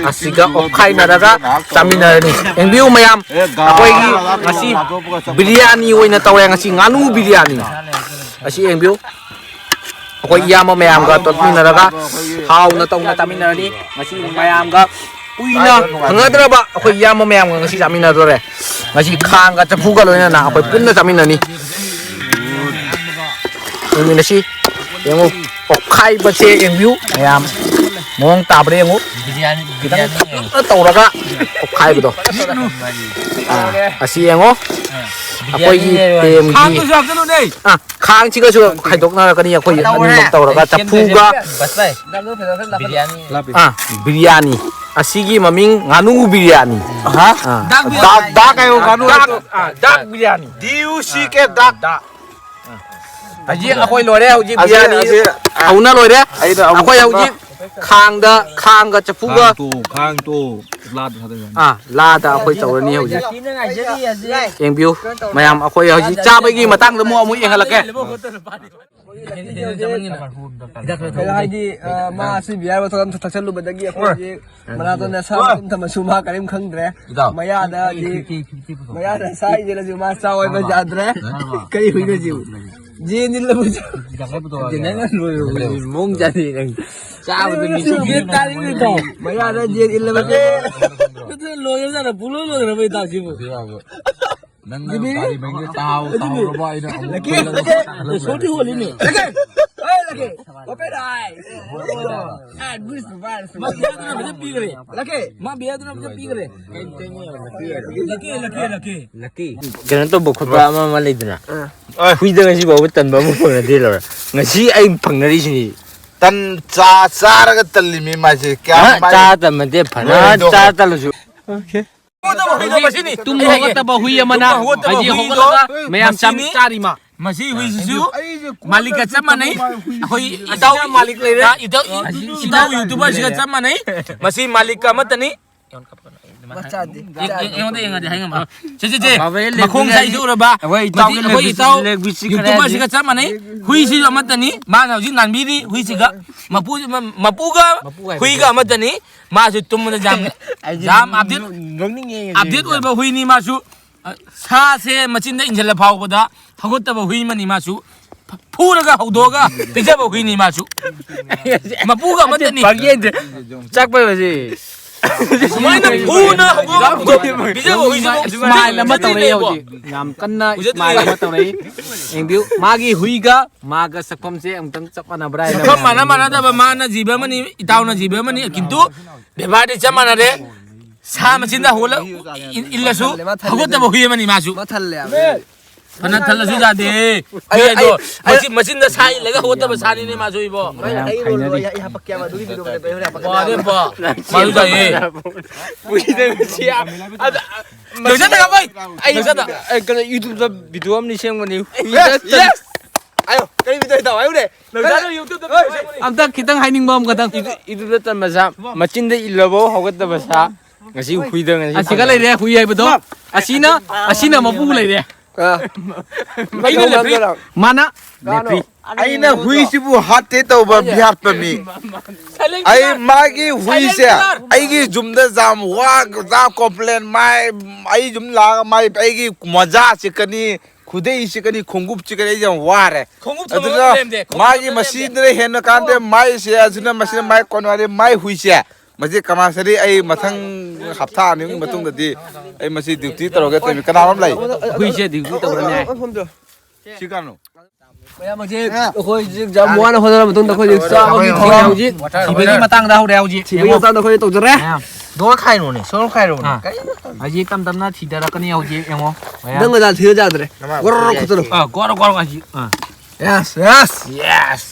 ꯑꯁꯤꯒ ꯑꯣꯠꯈꯥꯏꯅꯔꯒ ꯆꯥꯃꯤꯟꯅꯔꯅꯤ꯫ ꯌꯦꯡꯕꯤꯌꯨ ꯃꯌꯥꯝ, ꯑꯩꯈꯣꯏꯒꯤ ꯉꯁꯤ ꯕꯤꯔꯌꯥꯅꯤ ꯑꯣꯏꯅ ꯇꯧꯔꯦ꯫ ꯉꯁꯤ ꯉꯥꯅꯨ ꯕꯤꯔꯌꯥꯅꯤ꯫ ꯑꯁꯤ ꯌꯦꯡꯕꯤꯌꯨ꯫ ꯑꯩꯈꯣꯏ ꯏꯌꯥꯝꯕ ꯃꯌꯥꯝꯒ ꯇꯣꯠꯃꯤꯟꯅꯔꯒ ꯍꯥꯎꯅ ꯇꯧꯅ ꯆꯥꯃꯤꯟꯅꯔꯅꯤ꯫ ꯉꯁꯤ ꯃꯌꯥꯝꯒ ꯀꯨꯏꯅ ꯐꯪꯅꯗ꯭ꯔꯕ ꯑꯩꯈꯣꯏ ꯏꯌꯥꯝꯕ ꯃꯌꯥꯝꯒ ꯉꯁꯤ ꯆꯥꯃꯤꯟꯅꯗꯣꯔꯦ꯫ ꯉꯁꯤ ꯈꯥꯡꯒ ꯆꯐꯨꯒ ꯂꯣꯏꯅꯅ ꯑꯩꯈꯣꯏ ꯄꯨꯟꯅ ꯆꯥꯃꯤꯟꯅꯅꯤ꯫ ꯌꯦꯡꯃꯤꯟꯅꯁꯤ꯫ ꯌꯦꯡꯉꯨ, ꯑꯣꯠꯈꯥꯏꯕꯁꯦ ꯌꯦꯡꯕꯤꯌꯨ ꯃꯌꯥꯝ, ꯃꯑꯣꯡ ꯇꯥꯕ꯭ꯔꯥ ꯌꯦꯡꯉꯨ꯫ ꯈꯤꯇꯪ ꯀꯨꯞꯅ ꯇꯧꯔꯒ ꯑꯣꯠꯈꯥꯏꯕꯗꯣ꯫ ꯑꯥ, ꯑꯁꯤ ꯌꯦꯡꯉꯣ꯫ ꯑꯩꯈꯣꯏꯒꯤ ꯇꯦꯝꯒꯤ, ꯑꯥ, ꯈꯥꯡꯁꯤꯒꯁꯨ ꯈꯥꯏꯗꯣꯛꯅꯔꯛꯀꯅꯤ꯫ ꯑꯩꯈꯣꯏ ꯑꯅꯤꯃꯛ ꯇꯧꯔꯒ ꯆꯐꯨꯒ, ꯑꯥ, ꯕꯤꯔꯌꯥꯅꯤ꯫ ꯑꯁꯤꯒꯤ ꯃꯃꯤꯡ ꯉꯥꯅꯨ ꯕꯤꯔꯌꯥꯅꯤ꯫ ꯍꯥ? ꯑꯥ꯫ ꯗꯥꯛ, ꯗꯥꯛ ꯍꯥꯏꯌꯣ, ꯉꯥꯅꯨ ꯗꯥꯛ, ꯍꯥꯏꯗꯣ꯫ ꯑꯥ, ꯗꯥꯛ biryani. D U C K, ꯗꯥꯛ꯫ ꯗꯥꯛ꯫ ꯍꯧꯖꯤꯛ ꯑꯩꯈꯣꯏ ꯂꯣꯏꯔꯦ꯫ ꯍꯧꯖꯤꯛ ꯑꯁꯤ, ꯕꯤꯔꯌꯥꯅꯤ ꯑꯁꯤ, ꯑꯥ, ꯍꯧꯅ ꯂꯣꯏꯔꯦ꯫ ꯑꯩꯅ ꯑꯃꯨꯛ ꯑꯩꯈꯣꯏ ꯍꯧꯖꯤꯛ ꯈꯥꯡꯗ, ꯈꯥꯡꯒ ꯆꯐꯨꯒ, ꯈꯥꯡ ꯇꯣ, ꯈꯥꯡ ꯇꯣ꯫ ꯑꯥ, ꯂꯥꯗ ꯑꯩꯈꯣꯏ ꯇꯧꯔꯅꯤ ꯍꯧꯖꯤꯛ꯫ ꯌꯦꯡꯕꯤꯌꯨ ꯃꯌꯥꯝ, ꯑꯩꯈꯣꯏ ꯍꯧꯖꯤꯛ ꯆꯥꯕꯒꯤ ꯃꯇꯥꯡꯗ ꯑꯃꯨꯛ, ꯑꯃꯨꯛ ꯌꯦꯡꯍꯜꯂꯛꯀꯦ꯫ ꯀꯩꯅꯣ ꯍꯥꯏꯗꯤ, ꯑ, ꯃꯥ ꯑꯁꯤ ꯕꯤꯌꯥꯔ ꯕꯣꯇꯜ ꯑꯃ ꯊꯛꯆꯜꯂꯨꯕꯗꯒꯤ ꯑꯩꯈꯣꯏꯒꯤ ꯃꯅꯥꯇꯣꯟꯗ ꯁꯥ ꯃꯇꯨꯝ ꯊꯝꯃꯁꯨ ꯃꯥ ꯀꯔꯤꯝ ꯈꯪꯗ꯭ꯔꯦ꯫ ꯏꯇꯥꯎ꯫ ꯃꯌꯥꯗꯗꯤ, ꯃꯌꯥꯗ ꯁꯥ ꯏꯟꯁꯤꯜꯂꯁꯨ ꯃꯥ ꯆꯥ ꯑꯣꯏꯕ ꯌꯥꯗ꯭ꯔꯦ꯫ ꯀꯔꯤ ꯍꯨꯏꯅꯣ ꯁꯤꯕꯨ? ꯖꯦꯟ ꯏꯜꯂꯕꯁꯨ꯫ ꯅꯪꯅ ꯂꯣꯏꯔꯕ ꯃꯑꯣꯡ ꯆꯥꯅꯤ ꯅꯪ꯫ ꯆꯥꯕꯗ ꯃꯤ ꯁꯤꯒꯦ ꯇꯥꯔꯤꯅꯦ ꯇꯥꯎ꯫ ꯃꯌꯥꯗ ꯖꯦꯟ ꯏꯜꯂꯕꯁꯨ꯫ ꯂꯣꯏꯔꯖꯥꯠꯂ? ꯄꯨꯡꯂꯣꯏ ꯂꯣꯏꯈ꯭ꯔꯕ ꯏꯇꯥꯎ ꯁꯤꯕꯨ? ꯅꯪꯅ ꯒꯥꯔꯤ ꯃꯅꯨꯡꯗ ꯇꯥꯍꯧ-, ꯇꯥꯍꯧꯔꯕ ꯍꯥꯏꯅ ꯑꯃꯨꯛ ꯂꯛꯀꯤ, ꯈꯜꯂꯒ ꯂꯛꯀꯤ, ꯁꯣꯔꯇꯤ ꯍꯣꯜꯂꯤꯅꯦ꯫ ꯂꯛꯀꯤ, ꯑꯦ, ꯂꯛꯀꯤ, open eye. ꯑꯦ, ꯒ꯭ꯔꯤꯁ ꯄꯥꯏꯔꯦ꯫ ꯃꯥ ꯕꯤꯌꯥꯔꯗꯨꯅ ꯐꯖꯅ ꯄꯤꯈ꯭ꯔꯦ꯫ ꯂꯛꯀꯤ꯫ ꯃꯥ ꯕꯤꯌꯥꯔꯗꯨꯅ ꯐꯖꯅ ꯄꯤꯈ꯭ꯔꯦ꯫ ꯂꯛꯀꯤ, ꯂꯛꯀꯤ, ꯂꯛꯀꯤ꯫ ꯂꯛꯀꯤ꯫ ꯀꯩꯅꯣ ꯇꯧꯕ ꯈꯣꯠꯄ ꯑꯃ ꯑꯃ ꯂꯩꯗꯅ꯫ ꯑꯥ꯫ ꯍꯨꯏꯗ ꯉꯁꯤ ꯐꯥꯎꯕ ꯇꯟꯕ ꯑꯃ ꯐꯪꯅꯗꯦ ꯂꯧꯔ꯫ ꯉꯁꯤ ꯑꯩ ꯐꯪꯅꯔꯤꯁꯤꯅꯤ꯫ ꯇꯟ ꯆꯥ ꯆꯥꯔꯒ ꯇꯜꯂꯤꯃꯤ ꯃꯥꯁꯦ꯫ ꯀꯌꯥꯝ ꯑ, ꯃꯥꯏ ꯆꯥ ꯇꯟꯕ ꯅꯠꯇꯦ, ꯐꯅ ꯍꯣꯏ, ꯆꯥ ꯇꯜꯂꯁꯨ꯫ ꯇꯨꯝꯕ ꯍꯧꯒꯠꯇꯕ ꯍꯨꯏ ꯑꯃꯅ ꯇꯨꯝꯕ ꯍꯧꯒꯠꯇꯕ ꯍꯥꯏꯗꯤ ꯍꯨꯏꯗꯣ ꯍꯧꯒꯠꯂꯒ ꯃꯌꯥꯝ ꯃꯁꯤꯅꯤ꯫ ꯆꯥꯃꯤ-, ꯆꯥꯔꯤ ꯃꯥ꯫ ꯃꯁꯤ ꯍꯨꯏꯁꯤꯁꯨ ꯃꯥꯂꯤꯛꯀ ꯆꯞ ꯃꯥꯟꯅꯩ꯫ ꯑꯩꯈꯣꯏ ꯏꯇꯥꯎ ꯃꯥꯂꯤꯛ ꯂꯩꯔꯦ꯫ ꯏꯇꯥꯎ, ꯏꯇꯥꯎ ꯌꯨꯇꯨꯕꯔꯁꯤꯒ ꯆꯞ ꯃꯥꯟꯅꯩ꯫ ꯃꯁꯤ ꯃꯥꯂꯤꯛꯀ ꯑꯃꯠꯇꯅꯤ꯫ ꯃꯆꯥꯗꯤ ꯑꯩ-, ꯑꯩ-, ꯑꯩꯉꯣꯟꯗ ꯌꯦꯡꯉꯗꯤ ꯍꯥꯏ ꯉꯝꯃꯔꯣꯏ꯫ ꯁꯦ, ꯁꯦ, ꯁꯦ꯫ ꯃꯈꯣꯡ ꯁꯥꯏꯁꯦ ꯎꯔꯕ? ꯑꯩꯈꯣꯏ ꯏꯇꯥꯎꯒꯤ ꯃꯁꯤ ꯑꯩꯈꯣꯏ ꯂꯦꯒ ꯄꯤꯁ-, ꯏꯇꯥꯎ ꯂꯦꯒ ꯄꯤꯁꯁꯤ ꯈꯔ ꯌꯨꯇꯨꯕꯔꯁꯤꯒ ꯆꯞ ꯃꯥꯟꯅꯩ꯫ ꯍꯨꯏꯁꯤꯁꯨ ꯑꯃꯠꯇꯅꯤ꯫ ꯃꯥꯅ ꯍꯧꯖꯤꯛ ꯅꯥꯟꯕꯤꯔꯤ ꯍꯨꯏꯁꯤꯒ꯫ ꯃꯄꯨ-, ꯃ-, ꯃꯄꯨꯒ ꯃꯄꯨ ꯍꯥꯏꯕ ꯍꯨꯏꯒ ꯑꯃꯠꯇꯅꯤ꯫ ꯃꯥꯁꯨ ꯇꯨꯝꯕꯗ ꯌꯥꯝ, ꯑꯩꯗꯤ ꯌꯥꯝ ꯅꯣꯛ-, update, ꯅꯣꯛꯅꯤꯡꯉꯦ ꯉꯁꯤ update ꯌꯥꯝ꯫ ꯑꯣꯏꯕ ꯍꯨꯏꯅꯤ ꯃꯥꯁꯨ꯫ ꯑ, ꯁꯥꯁꯦ ꯃꯆꯤꯟꯗ ꯏꯟꯁꯤꯜꯂ ꯐꯥꯎꯕꯗ ꯍꯧꯒꯠꯇꯕ ꯍꯨꯏ ꯑꯃꯅꯤ ꯃꯥꯁꯨ꯫ ꯐ-, ꯐꯨꯔꯒ ꯍꯧꯗꯣꯛꯑꯒ ꯄꯤꯖꯕ ꯍꯨꯏꯅꯤ ꯃꯥꯁꯨ꯫ ꯃꯄꯨꯒ ꯑꯃꯠꯇꯅꯤ꯫ ꯄꯪꯌꯦꯟꯁꯦ ꯆꯥꯛꯄꯩꯕꯁꯤ꯫ ꯁꯨꯃꯥꯏꯅ ꯐꯨꯅ ꯍꯧꯗꯣꯛꯑꯒ ꯄꯤꯖꯕ ꯍꯨꯏꯁꯤꯕꯨ ꯏꯁꯃꯥꯏꯜ ꯑꯃ ꯇꯧꯔꯛꯑꯦ ꯂꯩꯕꯣ? ꯍꯧꯖꯤꯛ꯫ ꯌꯥꯝ ꯀꯟꯅ ꯎꯖꯗ꯭ꯔꯤꯌꯦ꯫ ꯏꯁꯃꯥꯏꯜ ꯑꯃ ꯇꯧꯔꯛꯏ꯫ ꯌꯦꯡꯕꯤꯌꯨ, ꯃꯥꯒꯤ ꯍꯨꯏꯒ ꯃꯥꯒ ꯁꯛꯐꯝꯁꯦ ꯑꯃꯨꯛꯇꯪ ꯆꯞ ꯃꯥꯟꯅꯕ꯭ꯔꯥ ꯍꯥꯏꯅ ꯁꯛꯐꯝ ꯃꯥꯟꯅ ꯃꯥꯟꯅꯗꯕ, ꯃꯥꯅ ꯖꯤꯕ ꯑꯃꯅꯤ, ꯏꯇꯥꯎꯅ ꯖꯤꯕ ꯑꯃꯅꯤ, ꯀꯤꯟꯇꯨ ꯕꯦꯕꯥꯔꯗꯤ ꯆꯞ ꯃꯥꯟꯅꯔꯦ꯫ ꯁꯥ ꯃꯆꯤꯟꯗ ꯍꯧꯒꯠꯂ-, ꯏꯜ-, ꯏꯜꯂꯁꯨ ꯃꯥ ꯊꯜꯂꯦ, ꯃꯥ ꯊꯜꯂꯦ꯫ ꯍꯧꯒꯠꯇꯕ ꯍꯨꯏ ꯑꯃꯅꯤ ꯃꯥꯁꯨ꯫ ꯃꯥ ꯊꯜꯂꯦ ꯍꯥꯏꯕ꯫ ꯐꯅ ꯊꯜꯂꯁꯨ ꯌꯥꯗꯦ꯫ ꯑꯩ, ꯍꯨꯏ ꯍꯥꯏꯗꯣ ꯑꯩ, ꯑꯩ ꯃꯆꯤꯟ-, ꯃꯆꯤꯟꯗ ꯁꯥ ꯏꯜꯂꯒ ꯍꯧꯒꯠꯇꯕ ꯁꯥꯅꯤꯅꯦ ꯃꯥꯁꯨ ꯏꯕꯣ꯫ ꯃꯌꯥꯝ ꯑꯩ ꯔꯣꯜꯗꯣ ꯈꯥꯏꯅꯔꯤ꯫ ꯑꯩ ꯍꯥꯄꯛꯀꯦ ꯍꯥꯏꯕ ꯑꯗꯨꯒꯤ ꯚꯤꯗꯤꯑꯣꯗꯣ ꯑꯩ ꯍꯣꯔꯦꯟ ꯍꯥꯄꯛꯀꯦ꯫ ꯋꯥꯔꯦ ꯕꯣ꯫ ꯃꯥꯁꯨ ꯇꯥꯏꯌꯦ꯫ ꯄꯨꯏꯗ ꯉꯁꯤ ꯑ-, ꯑꯗ, ꯂꯣꯏꯖꯗ ꯀꯥꯄꯣꯏ꯫ ꯑꯩ, ꯂꯣꯏꯖꯗ꯫ ꯑꯩ ꯀꯩꯅꯣ YouTube-ꯇ ꯚꯤꯗꯤꯑꯣ ꯑꯃꯅꯤ ꯁꯦꯝꯒꯅꯤ꯫ Yes, yes꯫ ꯑꯌꯣ, ꯀꯔꯤ ꯚꯤꯗꯤꯑꯣ ꯇꯧ ꯍꯥꯏꯌꯨꯅꯦ? ꯂꯣꯏꯖꯗ YouTube-ꯇ ꯚꯤꯗꯤꯑꯣ ꯁꯦꯝꯒꯅꯤ꯫ ꯑꯝꯇ ꯈꯤꯇꯪ ꯍꯥꯏꯅꯤꯡꯕ ꯑꯃꯈꯛꯇꯪ꯫ YouTube-, YouTube-ꯇ ꯇꯟꯕ ꯁꯥ, ꯃꯆꯤꯟꯗ ꯏꯜꯂꯕꯧ ꯍꯧꯒꯠꯇꯕ ꯁꯥ꯫ ꯉꯁꯤ ꯍꯨꯏꯗ ꯉꯁꯤ ꯑꯁꯤꯒ ꯂꯩꯔꯦ ꯍꯨꯏ ꯍꯥꯏꯕꯗꯣ꯫ ꯑꯁꯤꯅ, ꯑꯁꯤꯅ ꯃꯄꯨ ꯂꯩꯔꯦ꯫ ꯑꯥ꯫ ꯑꯩꯅ ꯂꯦꯐ꯭ꯔꯤ꯫ ꯃꯥꯅ ꯂꯦꯐ꯭ꯔꯤ꯫ ꯑꯩꯅ ꯍꯨꯏꯁꯤꯕꯨ ꯍꯥꯠꯇꯦ ꯇꯧꯕ ꯃꯤꯍꯥꯠꯄ ꯃꯤ꯫ ꯑꯩ ꯃꯥꯒꯤ ꯍꯨꯏꯁꯦ ꯑꯩꯒꯤ ꯌꯨꯝꯗ ꯌꯥꯝ ꯋꯥ ꯌꯥꯝ ꯀꯣꯝꯄ꯭ꯂꯦꯟ ꯃꯥꯏ ꯑꯩ ꯌꯨꯝ ꯂꯥꯛꯑꯒ ꯃꯥꯏ ꯑꯩꯒꯤ ꯃꯣꯖꯥ ꯆꯤꯛꯀꯅꯤ, ꯈꯨꯗꯩ ꯆꯤꯛꯀꯅꯤ, ꯈꯣꯡꯎꯞ ꯆꯤꯛꯀꯅꯤ, ꯑꯩ ꯌꯥꯝ ꯋꯥꯔꯦ꯫ ꯈꯣꯡꯎꯞ ꯊꯝꯃꯒ ꯑꯗꯨꯅ ꯂꯩꯔꯝꯗꯦ, ꯈꯣꯡꯎꯞ ꯃꯥꯒꯤ ꯊꯝꯃꯒ ꯂꯩꯔꯝꯗꯦ꯫ ꯃꯁꯤꯗꯨꯅ ꯍꯦꯟꯅ ꯀꯥꯟꯗꯦ, ꯃꯥꯏꯁꯦ ꯑꯗꯨꯅ ꯃꯁꯤꯅ ꯃꯥꯏ ꯀꯣꯟꯅꯔꯦ, ꯃꯥꯏ ꯍꯨꯏꯁꯦ꯫ ꯃꯁꯤ ꯀꯃꯥꯁꯔꯤ ꯑꯩ ꯃꯊꯪ ꯍꯞꯇꯥ ꯑꯅꯤꯒꯤ ꯃꯇꯨꯡꯗꯗꯤ ꯑꯩ ꯃꯁꯤ ꯗ꯭ꯌꯨꯇꯤ ꯇꯧꯔꯒꯦ ꯇꯧꯔꯤꯃꯤ꯫ ꯀꯅꯥꯅꯣꯝ ꯂꯩ? ꯍꯨꯏꯁꯦ ꯗ꯭ꯌꯨꯇꯤ ꯇꯧꯔꯅꯤ ꯍꯥꯏ꯫ ꯁꯤ ꯀꯥꯟꯅꯣ? ꯃꯌꯥꯝ ꯍꯧꯖꯤꯛ ꯑꯩꯈꯣꯏ ꯍꯧꯖꯤꯛ ꯌꯥꯝ ꯋꯥꯅ ꯍꯣꯠꯅꯔ ꯃꯇꯨꯡꯗ ꯑꯩꯈꯣꯏ ꯍꯧꯖꯤꯛ ꯆꯥꯕꯒꯤ ꯊꯧꯔꯥꯡ ꯍꯧꯖꯤꯛ ꯊꯤꯕꯒꯤ ꯃꯇꯥꯡꯗ ꯍꯧꯔꯦ ꯍꯧꯖꯤꯛ꯫ ꯊꯤꯕꯒꯤ ꯃꯇꯥꯡꯗ ꯑꯩꯈꯣꯏ ꯇꯧꯖꯔꯦ꯫ ꯃꯌꯥꯝ꯫ ꯗꯣ ꯈꯥꯏꯔꯣꯅꯦ, ꯁꯣꯔ ꯈꯥꯏꯔꯣꯅꯦ꯫ ꯑꯥ꯫ ꯀꯩꯅꯣ ꯇꯧꯅꯤ꯫ ꯍꯧꯖꯤꯛ ꯇꯞ ꯇꯞꯅ ꯊꯤꯗꯔꯛꯀꯅꯤ ꯍꯧꯖꯤꯛ ꯌꯦꯡꯉꯣ꯫ ꯃꯌꯥꯝ꯫ ꯅꯪ ꯑꯣꯖꯥ ꯊꯤꯔ ꯌꯥꯗ꯭ꯔꯦ꯫ ꯅꯃꯥ ꯒꯣꯔ ꯈꯨꯠꯇꯅꯣ꯫ ꯑꯥ, ꯒꯣꯔ ꯒꯣꯔ ꯍꯧꯖꯤꯛ꯫ ꯑꯥ꯫ Yes, yes꯫ Yes꯫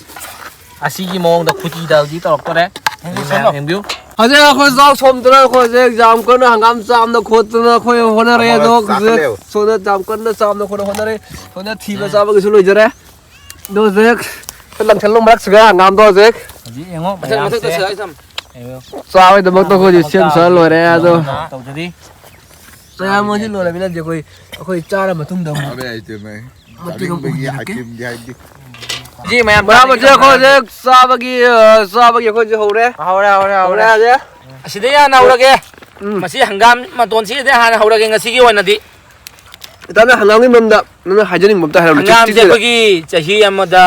ꯑꯁꯤꯒꯤ ꯃꯑꯣꯡꯗ ꯈꯨꯇꯤꯗ ꯍꯧꯖꯤꯛ ꯇꯧꯔꯛꯇꯣꯔꯦ꯫ ꯃꯌꯥꯝ ꯌꯦꯡꯕꯤꯌꯨ꯫ ꯍꯧꯖꯤꯛ ꯑꯩꯈꯣꯏ ꯆꯥꯛ ꯊꯣꯡꯗꯅ ꯑꯩꯈꯣꯏ ꯍꯧꯖꯤꯛ ꯌꯥꯝ ꯀꯟꯅ ꯍꯪꯒꯥꯝ ꯆꯥꯝꯗ ꯈꯣꯠꯇꯅ ꯑꯩꯈꯣꯏ ꯍꯣꯠꯅꯔꯦ꯫ ꯑꯗꯣ ꯍꯧꯖꯤꯛ ꯁꯣꯝꯗ ꯌꯥꯝ ꯀꯟꯅ ꯆꯥꯝꯗ ꯈꯣꯠꯅ ꯍꯣꯠꯅꯔꯦ꯫ ꯁꯣꯝꯗ ꯊꯤꯕ ꯆꯥꯕꯒꯤꯁꯨ ꯂꯣꯏꯖꯔꯦ꯫ ꯑꯗꯣ ꯍꯧꯖꯤꯛ ꯂꯪꯁꯤꯜꯂꯣ ꯃꯔꯛꯁꯤꯒ ꯍꯪꯒꯥꯝꯗꯣ ꯍꯧꯖꯤꯛ꯫ ꯍꯧꯖꯤꯛ ꯌꯦꯡꯉꯣ ꯃꯊꯛ, ꯃꯊꯛꯇ ꯃꯌꯥꯝꯁꯦ꯫ ꯁꯥꯏ ꯊꯝ꯫ ꯌꯦꯡꯉꯣ꯫ ꯆꯥꯕꯩꯗꯃꯛꯇ ꯑꯩꯈꯣꯏ ꯍꯧꯖꯤꯛ ꯁꯦꯝ ꯁꯥꯔ ꯂꯣꯏꯔꯦ꯫ ꯑꯗꯣ ꯇꯧꯖꯔꯤ꯫ ꯃꯌꯥꯝ ꯍꯧꯖꯤꯛ ꯂꯣꯏꯔꯃꯤꯅ ꯍꯧꯖꯤꯛ ꯑꯩꯈꯣꯏ, ꯑꯩꯈꯣꯏ ꯆꯥꯔ ꯃꯇꯨꯡꯗ ꯑꯃꯨꯛ ꯑꯕꯦ ꯑꯥꯏꯇꯦꯝ ꯍꯥꯏ꯫ ꯃꯇꯦꯛ ꯑꯃ ꯆꯥꯅꯤꯡꯕꯒꯤ ꯎꯍꯟꯖꯔꯛꯀꯦ꯫ ꯑꯥꯏꯇꯦꯝꯗꯤ ꯍꯥꯏꯗꯤ꯫ ꯁꯤ ꯃꯌꯥꯝ ꯃꯌꯥꯝ ꯆꯥꯅꯤꯡꯕ ꯍꯧꯖꯤꯛ ꯑꯩꯈꯣꯏ ꯍꯧꯖꯤꯛ ꯆꯥꯕꯒꯤ, ꯑ, ꯆꯥꯕꯒꯤ ꯑꯩꯈꯣꯏꯁꯨ ꯍꯧꯔꯦ꯫ ꯍꯧꯔꯦ, ꯍꯧꯔꯦ, ꯍꯧꯔꯦ꯫ ꯍꯧꯔꯦ ꯍꯧꯖꯤꯛ꯫ ꯑꯁꯤꯗꯩ ꯍꯥꯟꯅ ꯍꯧꯔꯒꯦ꯫ ꯎꯝ꯫ ꯃꯁꯤ ꯍꯪꯒꯥꯝ ꯃꯇꯣꯟꯁꯤꯗꯩ ꯍꯥꯟꯅ ꯍꯧꯔꯒꯦ ꯉꯁꯤꯒꯤ ꯑꯣꯏꯅꯗꯤ꯫ ꯏꯇꯥꯎꯅ ꯍꯪꯒꯥꯝꯒꯤ ꯃꯔꯝꯗ ꯅꯪꯅ ꯍꯥꯏꯖꯅꯤꯡꯕ ꯑꯝꯇ ꯍꯥꯏꯔꯝꯃꯨ꯫ ꯍꯪꯒꯥꯝꯁꯦ ꯆꯤꯛ ꯆꯤꯛꯁꯤꯗ꯫ ꯑꯩꯈꯣꯏꯒꯤ ꯆꯍꯤ ꯑꯃꯗ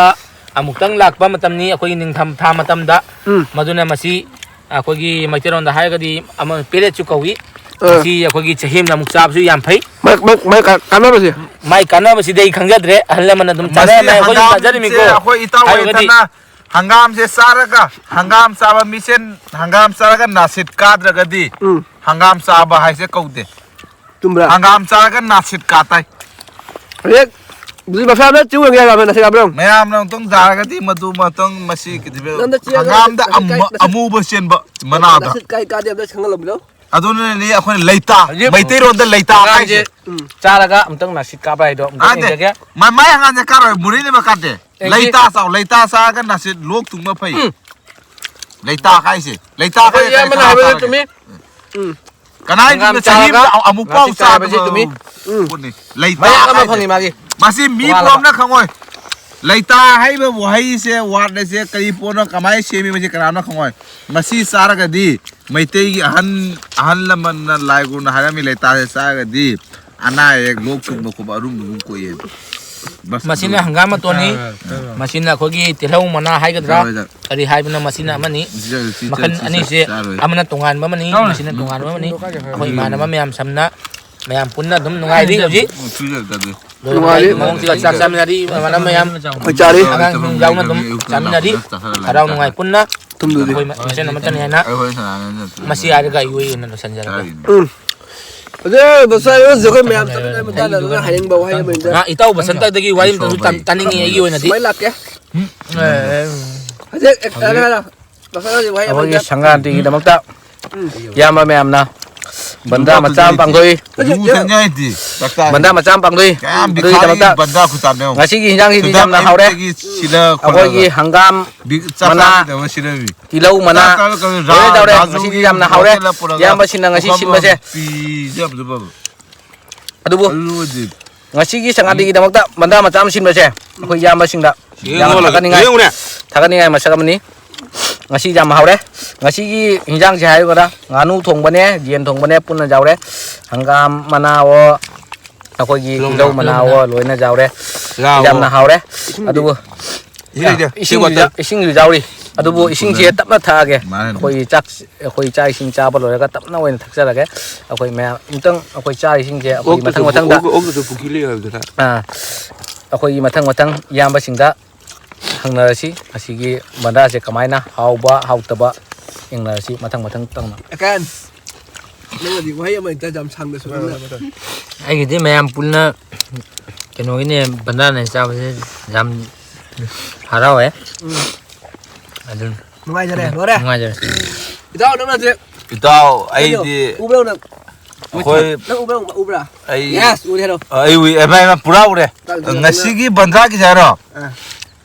ꯑꯃꯨꯛꯇꯪ ꯂꯥꯛꯄ ꯃꯇꯝꯅꯤ, ꯑꯩꯈꯣꯏꯒꯤ ꯅꯤꯡꯊꯝ ꯊꯥ ꯃꯇꯝꯗ꯫ ꯎꯝ꯫ ꯃꯗꯨꯅ ꯃꯁꯤ ꯑꯩꯈꯣꯏꯒꯤ ꯃꯩꯇꯩꯂꯣꯟꯗ ꯍꯥꯏꯔꯒꯗꯤ ꯑꯃ ꯄꯦꯔꯦꯠꯁꯨ ꯀꯧꯏ꯫ ꯑꯥ꯫ ꯃꯁꯤ ꯑꯩꯈꯣꯏꯒꯤ ꯆꯍꯤ ꯑꯃꯗ ꯑꯃꯨꯛ ꯆꯥꯕꯁꯨ ꯌꯥꯝ ꯐꯩ꯫ ꯃꯥꯏ, ꯃꯥꯏ, ꯃꯥꯏ ꯀꯥ-, ꯀꯥꯟꯅꯕꯁꯦ? ꯃꯥꯏ ꯀꯥꯟꯅꯕꯁꯤꯗꯤ ꯑꯩ ꯈꯪꯖꯗ꯭ꯔꯦ, ꯑꯍꯜ ꯂꯃꯟꯅ ꯑꯗꯨꯝ ꯃꯁꯤ ꯆꯥꯅꯔꯝꯃꯦ, ꯑꯩꯈꯣꯏꯁꯨ ꯍꯪꯒꯥꯝꯁꯦ ꯆꯥꯖꯔꯤꯃꯤꯀꯣ꯫ ꯑꯩꯈꯣꯏ ꯏꯇꯥꯎ ꯍꯥꯏꯔꯒꯗꯤ ꯍꯣꯏꯗꯅ ꯍꯪꯒꯥꯝꯁꯦ ꯆꯥꯔꯒ, ꯍꯪꯒꯥꯝ ꯆꯥꯕ ꯃꯤꯁꯦ ꯍꯪꯒꯥꯝ ꯆꯥꯔꯒ ꯅꯥꯁꯤꯠ ꯀꯥꯗ꯭ꯔꯒꯗꯤ ꯎꯝ꯫ ꯍꯪꯒꯥꯝ ꯆꯥꯕ ꯍꯥꯏꯁꯦ ꯀꯧꯗꯦ꯫ ꯆꯨꯝꯕ꯭ꯔꯥ? ꯍꯪꯒꯥꯝ ꯆꯥꯔꯒ ꯅꯥꯁꯤꯠ ꯀꯥ ꯇꯥꯏ꯫ ꯍꯧꯖꯤꯛ ꯍꯧꯖꯤꯛ ꯃꯁꯥ ꯑꯝꯇ ꯆꯤꯡꯉꯨꯔꯒꯦ ꯍꯥꯏꯕ, ꯅꯥꯁꯤꯠ ꯀꯥꯕ꯭ꯔꯥ ꯌꯦꯡꯉꯨ꯫ ꯃꯌꯥꯝꯅ ꯑꯃꯨꯛꯇꯪ ꯆꯥꯔꯒꯗꯤ ꯃꯗꯨ ꯃꯇꯪ ꯃꯁꯤ ꯅꯪꯗ ꯆꯦꯜꯂꯒ ꯍꯪꯒꯥꯝꯗ ꯅꯥꯁꯤꯠ ꯀꯥꯏ-, ꯑꯃꯨ-, ꯅꯥꯁꯤꯠ ꯑꯃꯨꯕ ꯆꯦꯟꯕ ꯃꯅꯥꯗ꯫ ꯅꯥꯁꯤꯠ ꯀꯥꯏ ꯀꯥꯗꯦ ꯑꯝꯇ ꯈꯪꯍꯜꯂꯝꯃꯤꯅꯣ? ꯑꯗꯨꯅꯅꯦ ꯑꯩꯈꯣꯏꯅ ꯂꯩꯇꯥ, ꯍꯧꯖꯤꯛ ꯃꯩꯇꯩꯔꯣꯟꯗ ꯂꯩꯇꯥ ꯍꯪꯒꯥꯝꯁꯦ ꯍꯥꯏꯁꯦ꯫ ꯎꯝ꯫ ꯆꯥꯔꯒ ꯑꯃꯨꯛꯇꯪ ꯅꯥꯁꯤꯠ ꯀꯥꯕ꯭ꯔꯥ ꯍꯥꯏꯗꯣ ꯑꯃꯨꯛꯇꯪ ꯀꯥꯗꯦ꯫ ꯌꯦꯡꯖꯒꯦ꯫ ꯃ-, ꯃꯥꯏ ꯍꯪꯒꯥꯝꯁꯦ ꯀꯥꯔꯣꯏ, ꯃꯨꯔꯤꯅꯦꯕ ꯀꯥꯗꯦ꯫ ꯑꯦ, ꯂꯩꯇꯥ ꯆꯥꯎ, ꯂꯩꯇꯥ ꯆꯥꯔꯒ ꯅꯥꯁꯤꯠ ꯂꯣꯛ ꯊꯨꯡꯕ ꯐꯩ꯫ ꯎꯝ꯫ ꯂꯩꯇꯥ ꯍꯥꯏꯁꯦ, ꯂꯩꯇꯥ ꯑꯩꯈꯣꯏ ꯍꯥꯏꯁꯦ ꯏꯌꯥꯝꯕꯅ ꯈꯔ ꯍꯥꯏꯕꯗꯣ ꯆꯥꯔꯒꯦ꯫ ꯆꯨꯝꯃꯤ꯫ ꯎꯝ꯫ ꯀꯅꯥꯒꯤꯅꯣ ꯍꯪꯒꯥꯝ ꯆꯍꯤ ꯆꯥꯔꯒ ꯑꯃꯗ ꯑꯃꯨꯛ ꯄꯥꯎ ꯉꯥꯆꯤꯛ ꯆꯥꯔꯕꯁꯤ ꯆꯥꯗꯕ ꯇꯨꯝꯃꯤ꯫ ꯄꯣꯠꯅꯤ? ꯂꯩꯇꯥ ꯃꯌꯥꯝ ꯑꯃ ꯍꯥꯏꯁꯦ꯫ ꯐꯪꯉꯤ ꯃꯥꯒꯤ꯫ ꯃꯁꯤ ꯃꯤ ꯇꯣꯉꯥꯟꯕ꯫ ꯄꯨꯝꯅꯃꯛꯅ ꯈꯪꯉꯣꯏ꯫ ꯂꯩꯇꯥ ꯍꯥꯏꯕ ꯋꯥꯍꯩꯁꯦ, ꯋꯥꯔꯗ ꯑꯁꯦ ꯀꯔꯤ ꯄꯣꯠꯅꯣ, ꯀꯃꯥꯏꯅ ꯁꯦꯝꯃꯤ, ꯃꯁꯤ ꯀꯅꯥꯅꯣ ꯈꯪꯉꯣꯏ꯫ ꯃꯁꯤ ꯆꯥꯔꯒꯗꯤ ꯃꯩꯇꯩꯒꯤ ꯑꯍꯟ, ꯑꯍꯜ ꯂꯃꯟꯅ, ꯂꯥꯏ ꯒꯨꯔꯨꯅ ꯍꯥꯏꯔꯝꯃꯤ, ꯂꯩꯇꯥꯁꯦ ꯆꯥꯔꯒꯗꯤ ꯑꯅꯥ ꯑꯌꯦꯛ, ꯂꯣꯛ ꯊꯨꯡꯕ ꯈꯣꯠꯄ ꯑꯔꯨꯝꯕ ꯑꯗꯨꯝ ꯀꯣꯛꯑꯦꯕ꯫ ꯃꯁꯤꯅ ꯍꯪꯒꯥꯝ ꯃꯇꯣꯟꯅꯤ꯫ ꯃꯁꯤꯅ ꯑꯩꯈꯣꯏꯒꯤ ꯇꯤꯜꯍꯧ ꯃꯅꯥ ꯍꯥꯏꯒꯗ꯭ꯔꯥ? ꯆꯥꯔꯣꯏꯗ꯫ ꯀꯔꯤ ꯍꯥꯏꯕꯅꯣ? ꯃꯁꯤꯅ ꯑꯃꯅꯤ꯫ ꯁꯤ ꯆꯥꯔꯣꯏ, ꯁꯤ ꯃꯈꯜ ꯆꯥꯔꯣꯏ, ꯁꯤ ꯑꯅꯤꯁꯦ ꯆꯥꯔꯣꯏ꯫ ꯑꯃꯅ ꯇꯣꯉꯥꯟꯕ ꯑꯃꯅꯤ, ꯃꯁꯤꯅ ꯇꯣꯉꯥꯟꯕ ꯑꯃꯅꯤ꯫ ꯑꯩꯈꯣꯏ ꯏꯃꯥꯟꯅꯕ ꯃꯌꯥꯝ ꯁꯝꯅ ꯃꯌꯥꯝ ꯄꯨꯟꯅ ꯑꯗꯨꯝ ꯅꯨꯡꯉꯥꯏꯔꯤ ꯍꯧꯖꯤꯛ꯫ ꯎꯝ, ꯁꯤ ꯆꯥꯔꯣꯏ, ꯆꯥꯔꯣꯏ꯫ ꯂꯣꯏꯔꯛꯄꯒꯤ ꯅꯨꯡꯉꯥꯏꯔꯤ꯫ ꯃꯑꯣꯡꯁꯤꯒ ꯆꯥꯛ ꯆꯥꯃꯤꯟꯅꯔꯤ ꯏꯃꯥꯟꯅꯕ ꯃꯌꯥꯝ꯫ ꯑꯩꯈꯣꯏ ꯆꯥꯔꯤ꯫ ꯑꯉꯥꯡꯁꯤꯡ ꯌꯥꯎꯅ ꯑꯗꯨꯝ ꯆꯥꯃꯤꯟꯅꯔꯤ꯫ ꯍꯔꯥꯎ ꯅꯨꯡꯉꯥꯏ ꯄꯨꯟꯅ꯫ ꯊꯨꯝꯗꯨꯗꯤ꯫ ꯑꯩꯈꯣꯏ ꯃ-, ꯃꯁꯦꯟ ꯑꯃꯠꯇꯅꯤ ꯍꯥꯏꯅ꯫ ꯑꯩ ꯍꯣꯔꯦꯟ ꯁꯥꯟꯅꯔꯅꯤ꯫ ꯃꯁꯤ ꯍꯥꯏꯔꯒ ꯑꯩ ꯑꯣꯏ ꯑꯣꯏꯅ ꯂꯣꯏꯁꯤꯟꯖꯔꯒꯦ꯫ ꯆꯥꯔꯤꯅꯦ꯫ ꯎꯝ꯫ ꯍꯧꯖꯤꯛ ꯕꯁ ꯗ꯭ꯔꯥꯏꯚꯔꯁꯦ ꯑꯩꯈꯣꯏ ꯃꯌꯥꯝ ꯆꯠꯃꯤꯟꯅꯕ ꯃꯇꯥꯡꯗ ꯑꯗꯨꯅ ꯍꯥꯏꯅꯤꯡꯕ ꯋꯥꯍꯩ ꯑꯃ ꯂꯩꯕ꯭ꯔꯥ? ꯉꯥ ꯏꯇꯥꯎ ꯕꯁꯟꯇꯗꯒꯤ ꯋꯥꯔꯤ ꯑꯝꯇꯁꯨ ꯇꯥꯟ-, ꯇꯥꯅꯤꯡꯉꯤ ꯑꯩꯒꯤ ꯑꯣꯏꯅꯗꯤ꯫ ꯁꯨꯃꯥꯏꯅ ꯂꯥꯛꯀꯦ꯫ ꯎꯝ, ꯑꯦ, ꯑꯦ꯫ ꯍꯧꯖꯤꯛ, ꯑꯦ, ꯍꯥꯏꯔꯣ, ꯍꯥꯏꯔꯣ꯫ ꯕꯁꯟꯇꯒꯤ ꯋꯥꯍꯩ ꯑꯃ ꯑꯩꯈꯣꯏꯒꯤ ꯂꯩꯕ꯭ꯔꯥ? ꯁꯪꯀ꯭ꯔꯥꯟꯇꯤꯒꯤꯗꯃꯛꯇ ꯎꯝ꯫ ꯏꯌꯥꯝꯕ ꯃꯌꯥꯝꯅ ꯕꯟꯗꯥ ꯃꯆꯥ ꯑꯃ ꯄꯥꯡꯊꯣꯛꯏ꯫ ꯍꯧꯖꯤꯛ, ꯍꯧꯖꯤꯛ꯫ ꯕꯟꯗꯥ ꯃꯆꯥ ꯑꯃ ꯄꯥꯡꯊꯣꯛꯏ꯫ ꯀꯌꯥꯝ ꯕꯤꯈꯥꯔꯤ ꯑꯗꯨꯒꯤꯗꯃꯛꯇ ꯕꯟꯗꯥ ꯈꯨꯆꯥꯝꯅꯣ ꯌꯦꯡꯉꯨ꯫ ꯉꯁꯤꯒꯤ ꯍꯤꯟꯖꯥꯡꯁꯤꯗꯤ ꯁꯨꯗꯥꯝ ꯌꯥꯝꯅ ꯍꯥꯎꯔꯦ꯫ ꯑꯌꯨꯛꯇꯒꯤ ꯁꯤꯗ ꯑꯩꯈꯣꯏꯒꯤ ꯈꯣꯠꯂꯒ ꯍꯪꯒꯥꯝ ꯕꯤꯛ ꯆꯥꯛ ꯃꯅꯥ, ꯆꯥꯅꯗꯕ ꯁꯤꯗ ꯃꯤ꯫ ꯇꯤꯜꯍꯧ ꯃꯅꯥ, ꯆꯥꯛ ꯆꯥꯔꯒ ꯂꯣꯏꯅ ꯇꯧꯔꯦ꯫ ꯔꯥꯖꯨꯒꯤ ꯉꯁꯤꯗꯤ ꯌꯥꯝꯅ ꯍꯥꯎꯔꯦ꯫ ꯍꯣꯇꯦꯜꯗ ꯄꯨꯔꯒ ꯏꯌꯥꯝꯕꯁꯤꯡꯅ ꯉꯁꯤ ꯄꯨꯈꯝ ꯁꯤꯟꯕꯁꯦ꯫ ꯑꯃ ꯄꯤꯖꯕꯗꯨ ꯐꯕ꯫ ꯑꯗꯨꯕꯨ ꯑꯗꯨ ꯑꯣꯏꯗꯤ ꯉꯁꯤꯒꯤ ꯁꯪꯀ꯭ꯔꯥꯟꯇꯤꯒꯤꯗꯃꯛꯇ ꯕꯟꯗꯥ ꯃꯆꯥ ꯑꯃ ꯁꯤꯟꯕꯁꯦ ꯑꯩꯈꯣꯏ ꯏꯌꯥꯝꯕꯁꯤꯡꯗ ꯌꯥꯝꯅ ꯊꯥꯒꯠꯅꯤꯡꯉꯥꯏ, ꯊꯥꯒꯠꯅꯤꯡꯉꯥꯏ ꯃꯁꯛ ꯑꯃꯅꯤ꯫ ꯉꯁꯤ ꯌꯥꯝ ꯍꯥꯎꯔꯦ꯫ ꯉꯁꯤꯒꯤ ꯍꯤꯟꯖꯥꯡꯁꯦ ꯍꯥꯏꯔꯒꯅ ꯉꯥꯅꯨ ꯊꯣꯡꯕꯅꯦ, ꯌꯦꯟ ꯊꯣꯡꯕꯅꯦ ꯄꯨꯟꯅ ꯌꯥꯎꯔꯦ꯫ ꯍꯪꯒꯥꯝ ꯃꯅꯥꯋꯣ, ꯑꯩꯈꯣꯏꯒꯤ ꯇꯤꯜꯍꯧ ꯇꯤꯜꯍꯧ ꯃꯅꯥ꯫ ꯃꯅꯥꯋꯣ ꯂꯣꯏꯅ ꯌꯥꯎꯔꯦ꯫ ꯌꯥꯝꯅ ꯍꯥꯎꯔꯦ꯫ ꯏꯁꯤꯡꯗꯤ? ꯑꯗꯨꯕꯨ ꯏꯁꯤꯡ ꯂꯩꯇꯦ꯫ ꯏꯁꯤꯡꯁꯨ ꯌꯥ-, ꯏꯁꯤꯡꯁꯨ ꯌꯥꯎꯔꯤ꯫ ꯑꯗꯨꯕꯨ ꯏꯁꯤꯡꯁꯦ ꯇꯞꯅ ꯊꯛꯑꯒꯦ꯫ ꯃꯥꯅꯦ꯫ ꯑꯩꯈꯣꯏ ꯆꯥꯛ, ꯑꯩꯈꯣꯏ ꯆꯥꯛ ꯏꯁꯤꯡ ꯆꯥꯕ ꯂꯣꯏꯔꯒ ꯇꯞꯅ ꯑꯣꯏꯅ ꯊꯛꯆꯔꯒꯦ꯫ ꯑꯩꯈꯣꯏ ꯃꯌꯥꯝ ꯑꯃꯨꯛꯇꯪ ꯑꯩꯈꯣꯏ ꯆꯥꯛ ꯏꯁꯤꯡꯁꯦ ꯑꯩꯈꯣꯏ ꯑꯣꯛꯇꯁꯨ ꯃꯊꯪ ꯄꯨ-, ꯃꯊꯪꯗ, ꯑꯣꯛ-, ꯑꯣꯛꯇꯁꯨ ꯄꯨꯈ꯭ꯔꯤ ꯂꯩ ꯍꯥꯏꯕꯗꯨꯅ꯫ ꯑꯥ, ꯑꯩꯈꯣꯏꯒꯤ ꯃꯊꯪ ꯃꯊꯪ ꯏꯌꯥꯝꯕꯁꯤꯡꯗ ꯍꯪꯅꯔꯁꯤ꯫ ꯑꯁꯤꯒꯤ ꯕꯟꯗꯥꯁꯦ ꯀꯃꯥꯏꯅ ꯍꯥꯎꯕ ꯍꯥꯎꯇꯕ ꯌꯦꯡꯅꯔꯁꯤ ꯃꯊꯪ ꯃꯊꯪ ꯇꯧꯅ꯫ ꯑꯦꯀꯥꯟ, ꯅꯪꯅꯗꯤ ꯋꯥꯍꯩ ꯑꯃ ꯍꯦꯛꯇ ꯌꯥꯝ ꯁꯥꯡꯗꯁꯨ ꯅꯪꯅ꯫ ꯑꯩꯒꯤꯗꯤ ꯃꯌꯥꯝ ꯄꯨꯟꯅ ꯀꯩꯅꯣꯒꯤꯅꯦ, ꯕꯟꯗꯥꯅ ꯆꯥꯕꯁꯦ ꯌꯥꯝ ꯍꯔꯥꯎꯋꯦ꯫ ꯎꯝ꯫ ꯑꯗꯨꯅ ꯅꯨꯡꯉꯥꯏꯖꯔꯦ, ꯂꯣꯏꯔꯦ? ꯅꯨꯡꯉꯥꯏꯖꯔꯦ꯫ ꯏꯇꯥꯎ, ꯅꯪꯅ ꯍꯧꯖꯤꯛ ꯎꯕ꯭ꯔꯣ ꯅꯪ? ꯑꯩꯈꯣꯏ ꯅꯪ ꯎꯕ꯭ꯔꯥ, ꯎꯕ꯭ꯔꯥ? ꯑꯩ ꯌꯦꯁ, ꯎꯔꯦ, ꯍꯥꯏꯔꯣ꯫ ꯑꯩ ꯎꯏ, ꯑꯦ, ꯚꯥꯏ, ꯚꯥꯏ, ꯄꯨꯔꯥ ꯎꯔꯦ꯫ ꯆꯥꯛ ꯏꯟꯖꯥꯡ ꯉꯁꯤꯒꯤ ꯕꯟꯗꯥꯒꯤꯁꯦ ꯍꯥꯏꯔꯣ? ꯑꯥ꯫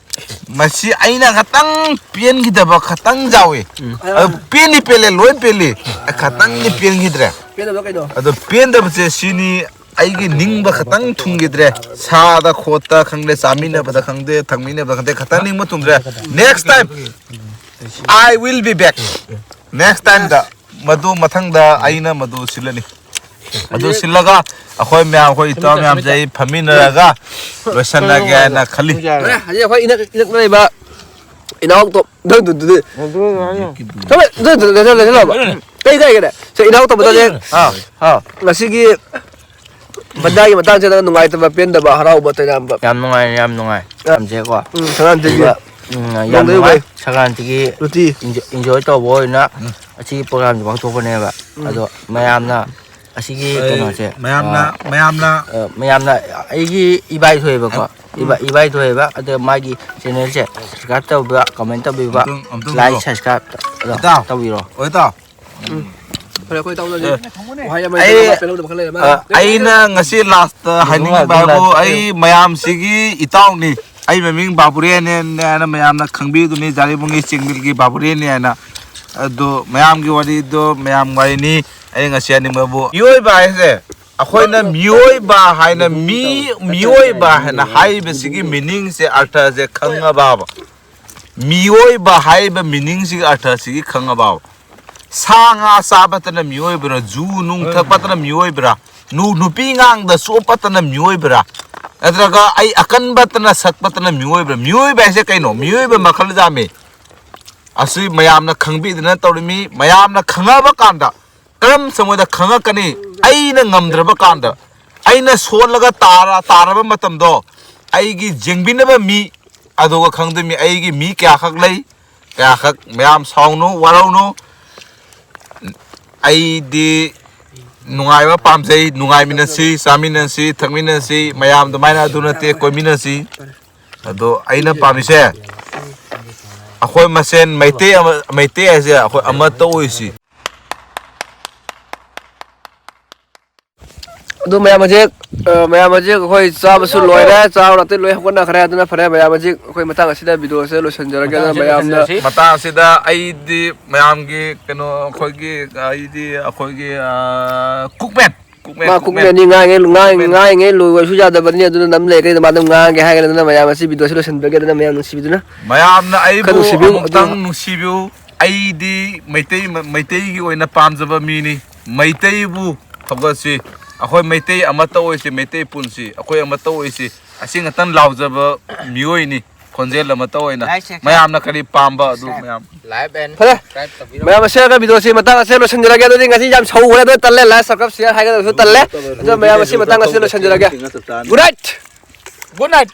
ꯃꯁꯤ ꯑꯩꯅ ꯈꯇꯪ ꯄꯦꯟꯈꯤꯗꯕ ꯈꯇꯪ ꯌꯥꯎꯏ꯫ ꯎꯝ꯫ ꯑꯗꯨ ꯄꯦꯟꯗꯤ ꯄꯦꯜꯂꯦ, ꯂꯣꯏ ꯄꯦꯜꯂꯤ꯫ ꯈꯇꯪꯗꯤ ꯄꯦꯟꯈꯤꯗ꯭ꯔꯦ꯫ ꯄꯦꯟꯗꯕ ꯀꯩꯅꯣ? ꯑꯗꯣ ꯄꯦꯟꯗꯕꯁꯦ ꯁꯤꯅꯤ, ꯑꯩꯒꯤ ꯅꯤꯡꯕ ꯈꯇꯪ ꯊꯨꯡꯈꯤꯗ꯭ꯔꯦ꯫ ꯁꯥꯗ ꯈꯣꯠꯇ ꯈꯪꯗꯦ, ꯆꯥꯃꯤꯟꯅꯕꯗ ꯈꯪꯗꯦ, ꯊꯛꯃꯤꯟꯅꯕꯗ ꯈꯪꯗꯦ, ꯈꯇꯪ ꯅꯤꯡꯕ ꯊꯨꯡꯗ꯭ꯔꯦ꯫ Next time I will be back. Next time ꯗ ꯃꯗꯨ, ꯃꯊꯪꯗ ꯑꯩꯅ ꯃꯗꯨ ꯁꯤꯜꯂꯅꯤ꯫ ꯑꯗꯨ ꯁꯤꯜꯂꯒ ꯑꯩꯈꯣꯏ ꯃꯌꯥꯝ, ꯑꯩꯈꯣꯏ ꯏꯇꯥꯎ ꯃꯌꯥꯝꯁꯦ ꯑꯩ ꯐꯝꯃꯤꯟꯅꯔꯒ ꯂꯣꯏꯁꯟꯅꯒꯦ ꯍꯥꯏꯅ ꯈꯜꯂꯤ꯫ ꯍꯣꯔꯦꯟ ꯍꯧꯖꯤꯛ ꯑꯩꯈꯣꯏ ꯏꯅꯛ, ꯏꯅꯛ ꯅꯛꯏꯕ ꯏꯅꯥꯎ ꯇꯣ-, ꯅꯪ ꯑꯗꯨ-, ꯑꯗꯨꯗꯤ꯫ ꯊꯝꯃꯦ, ꯑꯗꯨ, ꯑꯗꯨ, ꯑꯗꯨ, ꯑꯗꯨ, ꯑꯗꯨ, ꯑꯗꯨ꯫ ꯀꯩ ꯀꯥꯏꯒꯦꯅꯦ? ꯁꯦ, ꯏꯅꯥꯎ ꯇꯣꯝꯕꯗꯅꯦ꯫ ꯑꯥ, ꯑꯥ꯫ ꯉꯁꯤꯒꯤ ꯕꯟꯗꯥꯒꯤ ꯃꯇꯥꯡꯁꯤꯗ ꯅꯨꯡꯉꯥꯏꯇꯕ, ꯄꯦꯟꯗꯕ, ꯍꯔꯥꯎꯕ, ꯇꯩꯅꯕ꯫ ꯌꯥꯝ ꯅꯨꯡꯉꯥꯏ, ꯌꯥꯝ ꯅꯨꯡꯉꯥꯏ꯫ ꯑꯥ꯫ ꯌꯥꯝꯁꯦꯀꯣ꯫ ꯎꯝ, ꯁꯪꯀ꯭ꯔꯥꯟꯇꯤꯒꯤ꯫ ꯑꯗꯨꯒ, ꯎꯝ, ꯌꯥꯝ ꯅꯣꯡꯃꯗꯤ ꯅꯨꯡꯉꯥꯏ꯫ ꯎꯕꯩ꯫ ꯁꯪꯀ꯭ꯔꯥꯟꯇꯤꯒꯤ ꯔꯨꯇꯤ꯫ Enjoy, enjoy ꯇꯧꯕ ꯑꯣꯏꯅ ꯎꯝ꯫ ꯑꯁꯤꯒꯤ program ꯁꯦ ꯄꯥꯡꯊꯣꯛꯄꯅꯦꯕ꯫ ꯎꯝ꯫ ꯑꯗꯣ ꯃꯌꯥꯝꯅ ꯑꯁꯤꯒꯤ ꯑꯩ ꯀꯩꯅꯣꯁꯦ, ꯃꯌꯥꯝꯅ, ꯑ, ꯃꯌꯥꯝꯅ ꯑ, ꯃꯌꯥꯝꯅ ꯑꯩꯒꯤ ꯏꯕꯥꯏ ꯊꯣꯛꯑꯦꯕꯀꯣ꯫ ꯎꯝ꯫ ꯏꯕꯥ-, ꯏꯕꯥꯏ ꯊꯣꯛꯑꯦꯕ꯫ ꯑꯗꯣ ꯃꯥꯒꯤ channel ꯁꯦ subscribe ꯇꯧꯕꯤꯕ, comment ꯇꯧꯕꯤꯕ, ꯑꯝꯇꯪ, ꯑꯝꯇꯪ like, ꯇꯧꯕꯤꯔꯣ꯫ Subscribe ꯑꯗꯣ ꯏꯇꯥꯎ꯫ ꯇꯧꯕꯤꯔꯣ꯫ ꯑꯣꯏ ꯏꯇꯥꯎ꯫ ꯎꯝ꯫ ꯐꯔꯦ, ꯑꯩꯈꯣꯏ ꯏꯇꯥꯎꯗꯗꯤ ꯑꯦ꯫ ꯋꯥꯍꯩ ꯑꯃ ꯑꯩ, ꯍꯦꯟꯅ ꯄꯦꯜꯍꯧꯗꯕ ꯈꯔ ꯂꯩꯔꯦ꯫ ꯑ, ꯑꯩꯅ ꯉꯁꯤ last ꯇ ꯍꯥꯏꯅꯤꯡꯉꯤꯕ ꯍꯥꯏꯕꯨ, ꯑꯩ ꯃꯌꯥꯝꯁꯤꯒꯤ ꯏꯇꯥꯎꯅꯤ꯫ ꯑꯩ ꯃꯃꯤꯡ ꯕꯥꯕꯨꯔꯦꯟꯅꯦꯅ ꯃꯌꯥꯝꯅ ꯈꯪꯕꯤꯗꯨꯅꯤ, ꯖꯥꯔꯤꯕꯨꯡꯒꯤ ꯆꯤꯡꯃꯤꯜꯒꯤ ꯕꯥꯕꯨꯔꯦꯟꯅꯦꯅ꯫ ꯑꯗꯨ ꯃꯌꯥꯝꯒꯤ ꯋꯥꯔꯤꯗꯣ ꯃꯌꯥꯝ ꯋꯥꯔꯤꯅꯤ꯫ ꯑꯩ ꯉꯁꯤ ꯍꯥꯏꯅꯤꯡꯕꯕꯨ, ꯃꯤꯑꯣꯏꯕ ꯍꯥꯏꯁꯦ, ꯑꯩꯈꯣꯏꯅ ꯃꯤꯑꯣꯏꯕ ꯍꯥꯏꯅ, ꯃꯤ, ꯃꯤꯑꯣꯏꯕ ꯍꯥꯏꯅ ꯍꯥꯏꯔꯤꯕꯁꯤꯒꯤ meaning ꯁꯦ, ꯑꯔꯊꯁꯦ ꯈꯪꯉꯕꯕ? ꯃꯤꯑꯣꯏꯕ ꯍꯥꯏꯔꯤꯕ meaning ꯁꯤꯒꯤ ꯑꯔꯊꯁꯤꯒꯤ ꯈꯪꯉꯕꯕ? ꯁꯥ ꯉꯥ ꯆꯥꯕꯇꯅ ꯃꯤꯑꯣꯏꯕ꯭ꯔꯥ? ꯖꯨ ꯅꯨꯡ ꯊꯛꯄꯇꯅ ꯃꯤꯑꯣꯏꯕ꯭ꯔꯥ? ꯅꯨ-, ꯅꯨꯄꯤ ꯉꯥꯡꯗ ꯆꯣꯞꯄꯇꯅ ꯃꯤꯑꯣꯏꯕ꯭ꯔꯥ? ꯅꯠꯇ꯭ꯔꯒ ꯑꯩ ꯑꯀꯟꯕꯇꯅ ꯁꯛꯄꯇꯅ ꯃꯤꯑꯣꯏꯕ꯭ꯔꯥ? ꯃꯤꯑꯣꯏꯕ ꯍꯥꯏꯁꯦ ꯀꯩꯅꯣ? ꯃꯤꯑꯣꯏꯕ ꯃꯈꯜ ꯌꯥꯝꯃꯤ꯫ ꯑꯁꯤ ꯃꯌꯥꯝꯅ ꯈꯪꯕꯤꯗꯅ ꯇꯧꯔꯤꯃꯤ꯫ ꯃꯌꯥꯝꯅ ꯈꯪꯉꯕ ꯀꯥꯟꯗ ꯀꯔꯝ ꯆꯪꯕꯗ ꯈꯪꯉꯛꯀꯅꯤ? ꯑꯩꯅ ꯉꯝꯗ꯭ꯔꯕ ꯀꯥꯟꯗ, ꯑꯩꯅ ꯁꯣꯜꯂꯒ ꯇꯥꯔ-, ꯇꯥꯔꯕ ꯃꯇꯝꯗꯣ, ꯑꯩꯒꯤ ꯌꯦꯡꯕꯤꯅꯕ ꯃꯤ, ꯑꯗꯨꯒ ꯈꯪꯗꯣꯏꯃꯤ ꯑꯩꯒꯤ ꯃꯤ ꯀꯌꯥꯈꯛ ꯂꯩ, ꯀꯌꯥꯈꯛ꯫ ꯃꯌꯥꯝ ꯁꯥꯎꯅꯨ, ꯋꯥꯔꯧꯅꯨ꯫ ꯑꯩꯗꯤ ꯅꯨꯡꯉꯥꯏꯕ ꯄꯥꯝꯖꯩ, ꯅꯨꯡꯉꯥꯏꯃꯤꯟꯅꯁꯤ, ꯆꯥꯃꯤꯟꯅꯁꯤ, ꯊꯛꯃꯤꯟꯅꯁꯤ, ꯃꯌꯥꯝ ꯑꯗꯨꯃꯥꯏꯅ ꯑꯗꯨ ꯅꯠꯇꯦ, ꯀꯣꯏꯃꯤꯟꯅꯁꯤ꯫ ꯑꯗꯣ ꯑꯩꯅ ꯄꯥꯝꯃꯤꯁꯦ, ꯑꯩꯈꯣꯏ ꯃꯁꯦꯟ ꯃꯩꯇꯩ ꯑꯃ, ꯃꯩꯇꯩ ꯍꯥꯏꯁꯦ ꯑꯩꯈꯣꯏ ꯑꯃꯠꯇ ꯑꯣꯏꯁꯤ꯫ ꯑꯗꯨ ꯃꯌꯥꯝ ꯍꯧꯖꯤꯛ, ꯑ, ꯃꯌꯥꯝ ꯍꯧꯖꯤꯛ ꯑꯩꯈꯣꯏ ꯆꯥꯕꯁꯨ ꯂꯣꯏꯔꯦ, ꯆꯥꯕ ꯅꯠꯇꯦ, ꯂꯣꯏ ꯍꯧꯒꯠꯅꯈ꯭ꯔꯦ꯫ ꯑꯗꯨꯅ ꯐꯔꯦ, ꯃꯌꯥꯝ ꯍꯧꯖꯤꯛ ꯑꯩꯈꯣꯏ ꯃꯇꯥꯡ ꯑꯁꯤꯗ ꯚꯤꯗꯤꯑꯣꯁꯦ ꯂꯣꯏꯁꯤꯟꯖꯔꯒꯦ꯫ ꯑꯗꯨꯅ ꯃꯌꯥꯝꯅ ꯃꯇꯥꯡ ꯑꯁꯤꯗ ꯑꯩꯗꯤ ꯃꯌꯥꯝꯒꯤ ꯀꯩꯅꯣ, ꯑꯩꯈꯣꯏꯒꯤ, ꯑꯩꯗꯤ ꯑꯩꯈꯣꯏꯒꯤ, ꯑ, ꯀꯨꯛꯃꯦꯟ, ꯀꯨꯛꯃꯦꯟ, ꯃꯥ ꯀꯨꯛꯃꯦꯟ꯫ ꯀꯨꯛꯃꯦꯟꯅꯤ, ꯉꯥꯡꯉꯦ, ꯉꯥꯡ-, ꯀꯨꯛꯃꯦꯟ꯫ ꯉꯥꯡꯉꯤꯉꯩ ꯂꯣꯏꯕꯁꯨ ꯌꯥꯗꯕꯅꯤ, ꯑꯗꯨꯅ ꯅꯝ ꯂꯩꯔꯦ꯫ ꯀꯩꯅꯣ ꯃꯥ ꯑꯗꯨꯝ ꯉꯥꯡꯒꯦ ꯍꯥꯏꯔꯒꯅ, ꯑꯗꯨꯅ ꯃꯌꯥꯝ ꯑꯁꯤ ꯚꯤꯗꯤꯑꯣꯁꯤ ꯂꯣꯏꯁꯤꯟꯖꯔꯒꯦ꯫ ꯑꯗꯨꯅ ꯃꯌꯥꯝ ꯅꯨꯡꯁꯤꯕꯤꯗꯨꯅ ꯃꯌꯥꯝꯅ ꯑꯩꯕꯨ ꯈꯔ ꯅꯨꯡꯁꯤꯕꯤꯌꯨ, ꯑꯃꯨꯛꯇꯪ ꯑꯗꯨꯒ ꯅꯨꯡꯁꯤꯕꯤꯌꯨ꯫ ꯑꯩꯗꯤ ꯃꯩꯇꯩ, ꯃꯩꯇꯩꯒꯤ ꯑꯣꯏꯅ ꯄꯥꯝꯖꯕ ꯃꯤꯅꯤ꯫ ꯃꯩꯇꯩꯕꯨ ꯊꯧꯒꯠꯁꯤ꯫ ꯑꯩꯈꯣꯏ ꯃꯩꯇꯩ ꯑꯃꯠꯇ ꯑꯣꯏꯁꯤ, ꯃꯩꯇꯩ ꯄꯨꯟꯁꯤ, ꯑꯩꯈꯣꯏ ꯑꯃꯠꯇ ꯑꯣꯏꯁꯤ꯫ ꯑꯁꯤ ꯉꯥꯛꯇꯪ ꯂꯥꯎꯖꯕ ꯃꯤꯑꯣꯏꯅꯤ, ꯈꯣꯟꯖꯦꯜ ꯑꯃꯠꯇ ꯑꯣꯏꯅ꯫ Like, share, ꯃꯌꯥꯝꯅ ꯀꯔꯤ ꯄꯥꯝꯕ ꯑꯗꯨ subscribe꯫ ꯃꯌꯥꯝ꯫ Like and ꯐꯔꯦ꯫ Subscribe ꯇꯧꯕꯤꯔꯝꯃꯨ꯫ ꯃꯌꯥꯝ ꯑꯁꯤꯒ ꯚꯤꯗꯤꯑꯣꯁꯤ ꯃꯇꯥꯡ ꯑꯁꯤꯗ ꯂꯣꯏꯁꯤꯟꯖꯔꯒꯦ꯫ ꯑꯗꯨꯗꯤ ꯉꯁꯤ ꯌꯥꯝ ꯁꯧꯈ꯭ꯔꯦ, ꯑꯗꯨ ꯇꯜꯂꯦ꯫ Like, subscribe, share ꯍꯥꯏꯒꯗꯕꯁꯨ ꯇꯜꯂꯦ꯫ ꯑꯗꯣ ꯃꯌꯥꯝ ꯑꯁꯤ ꯃꯇꯥꯡ ꯑꯁꯤꯗ ꯂꯣꯏꯁꯤꯟꯖꯔꯒꯦ꯫ Good night꯫ Good night꯫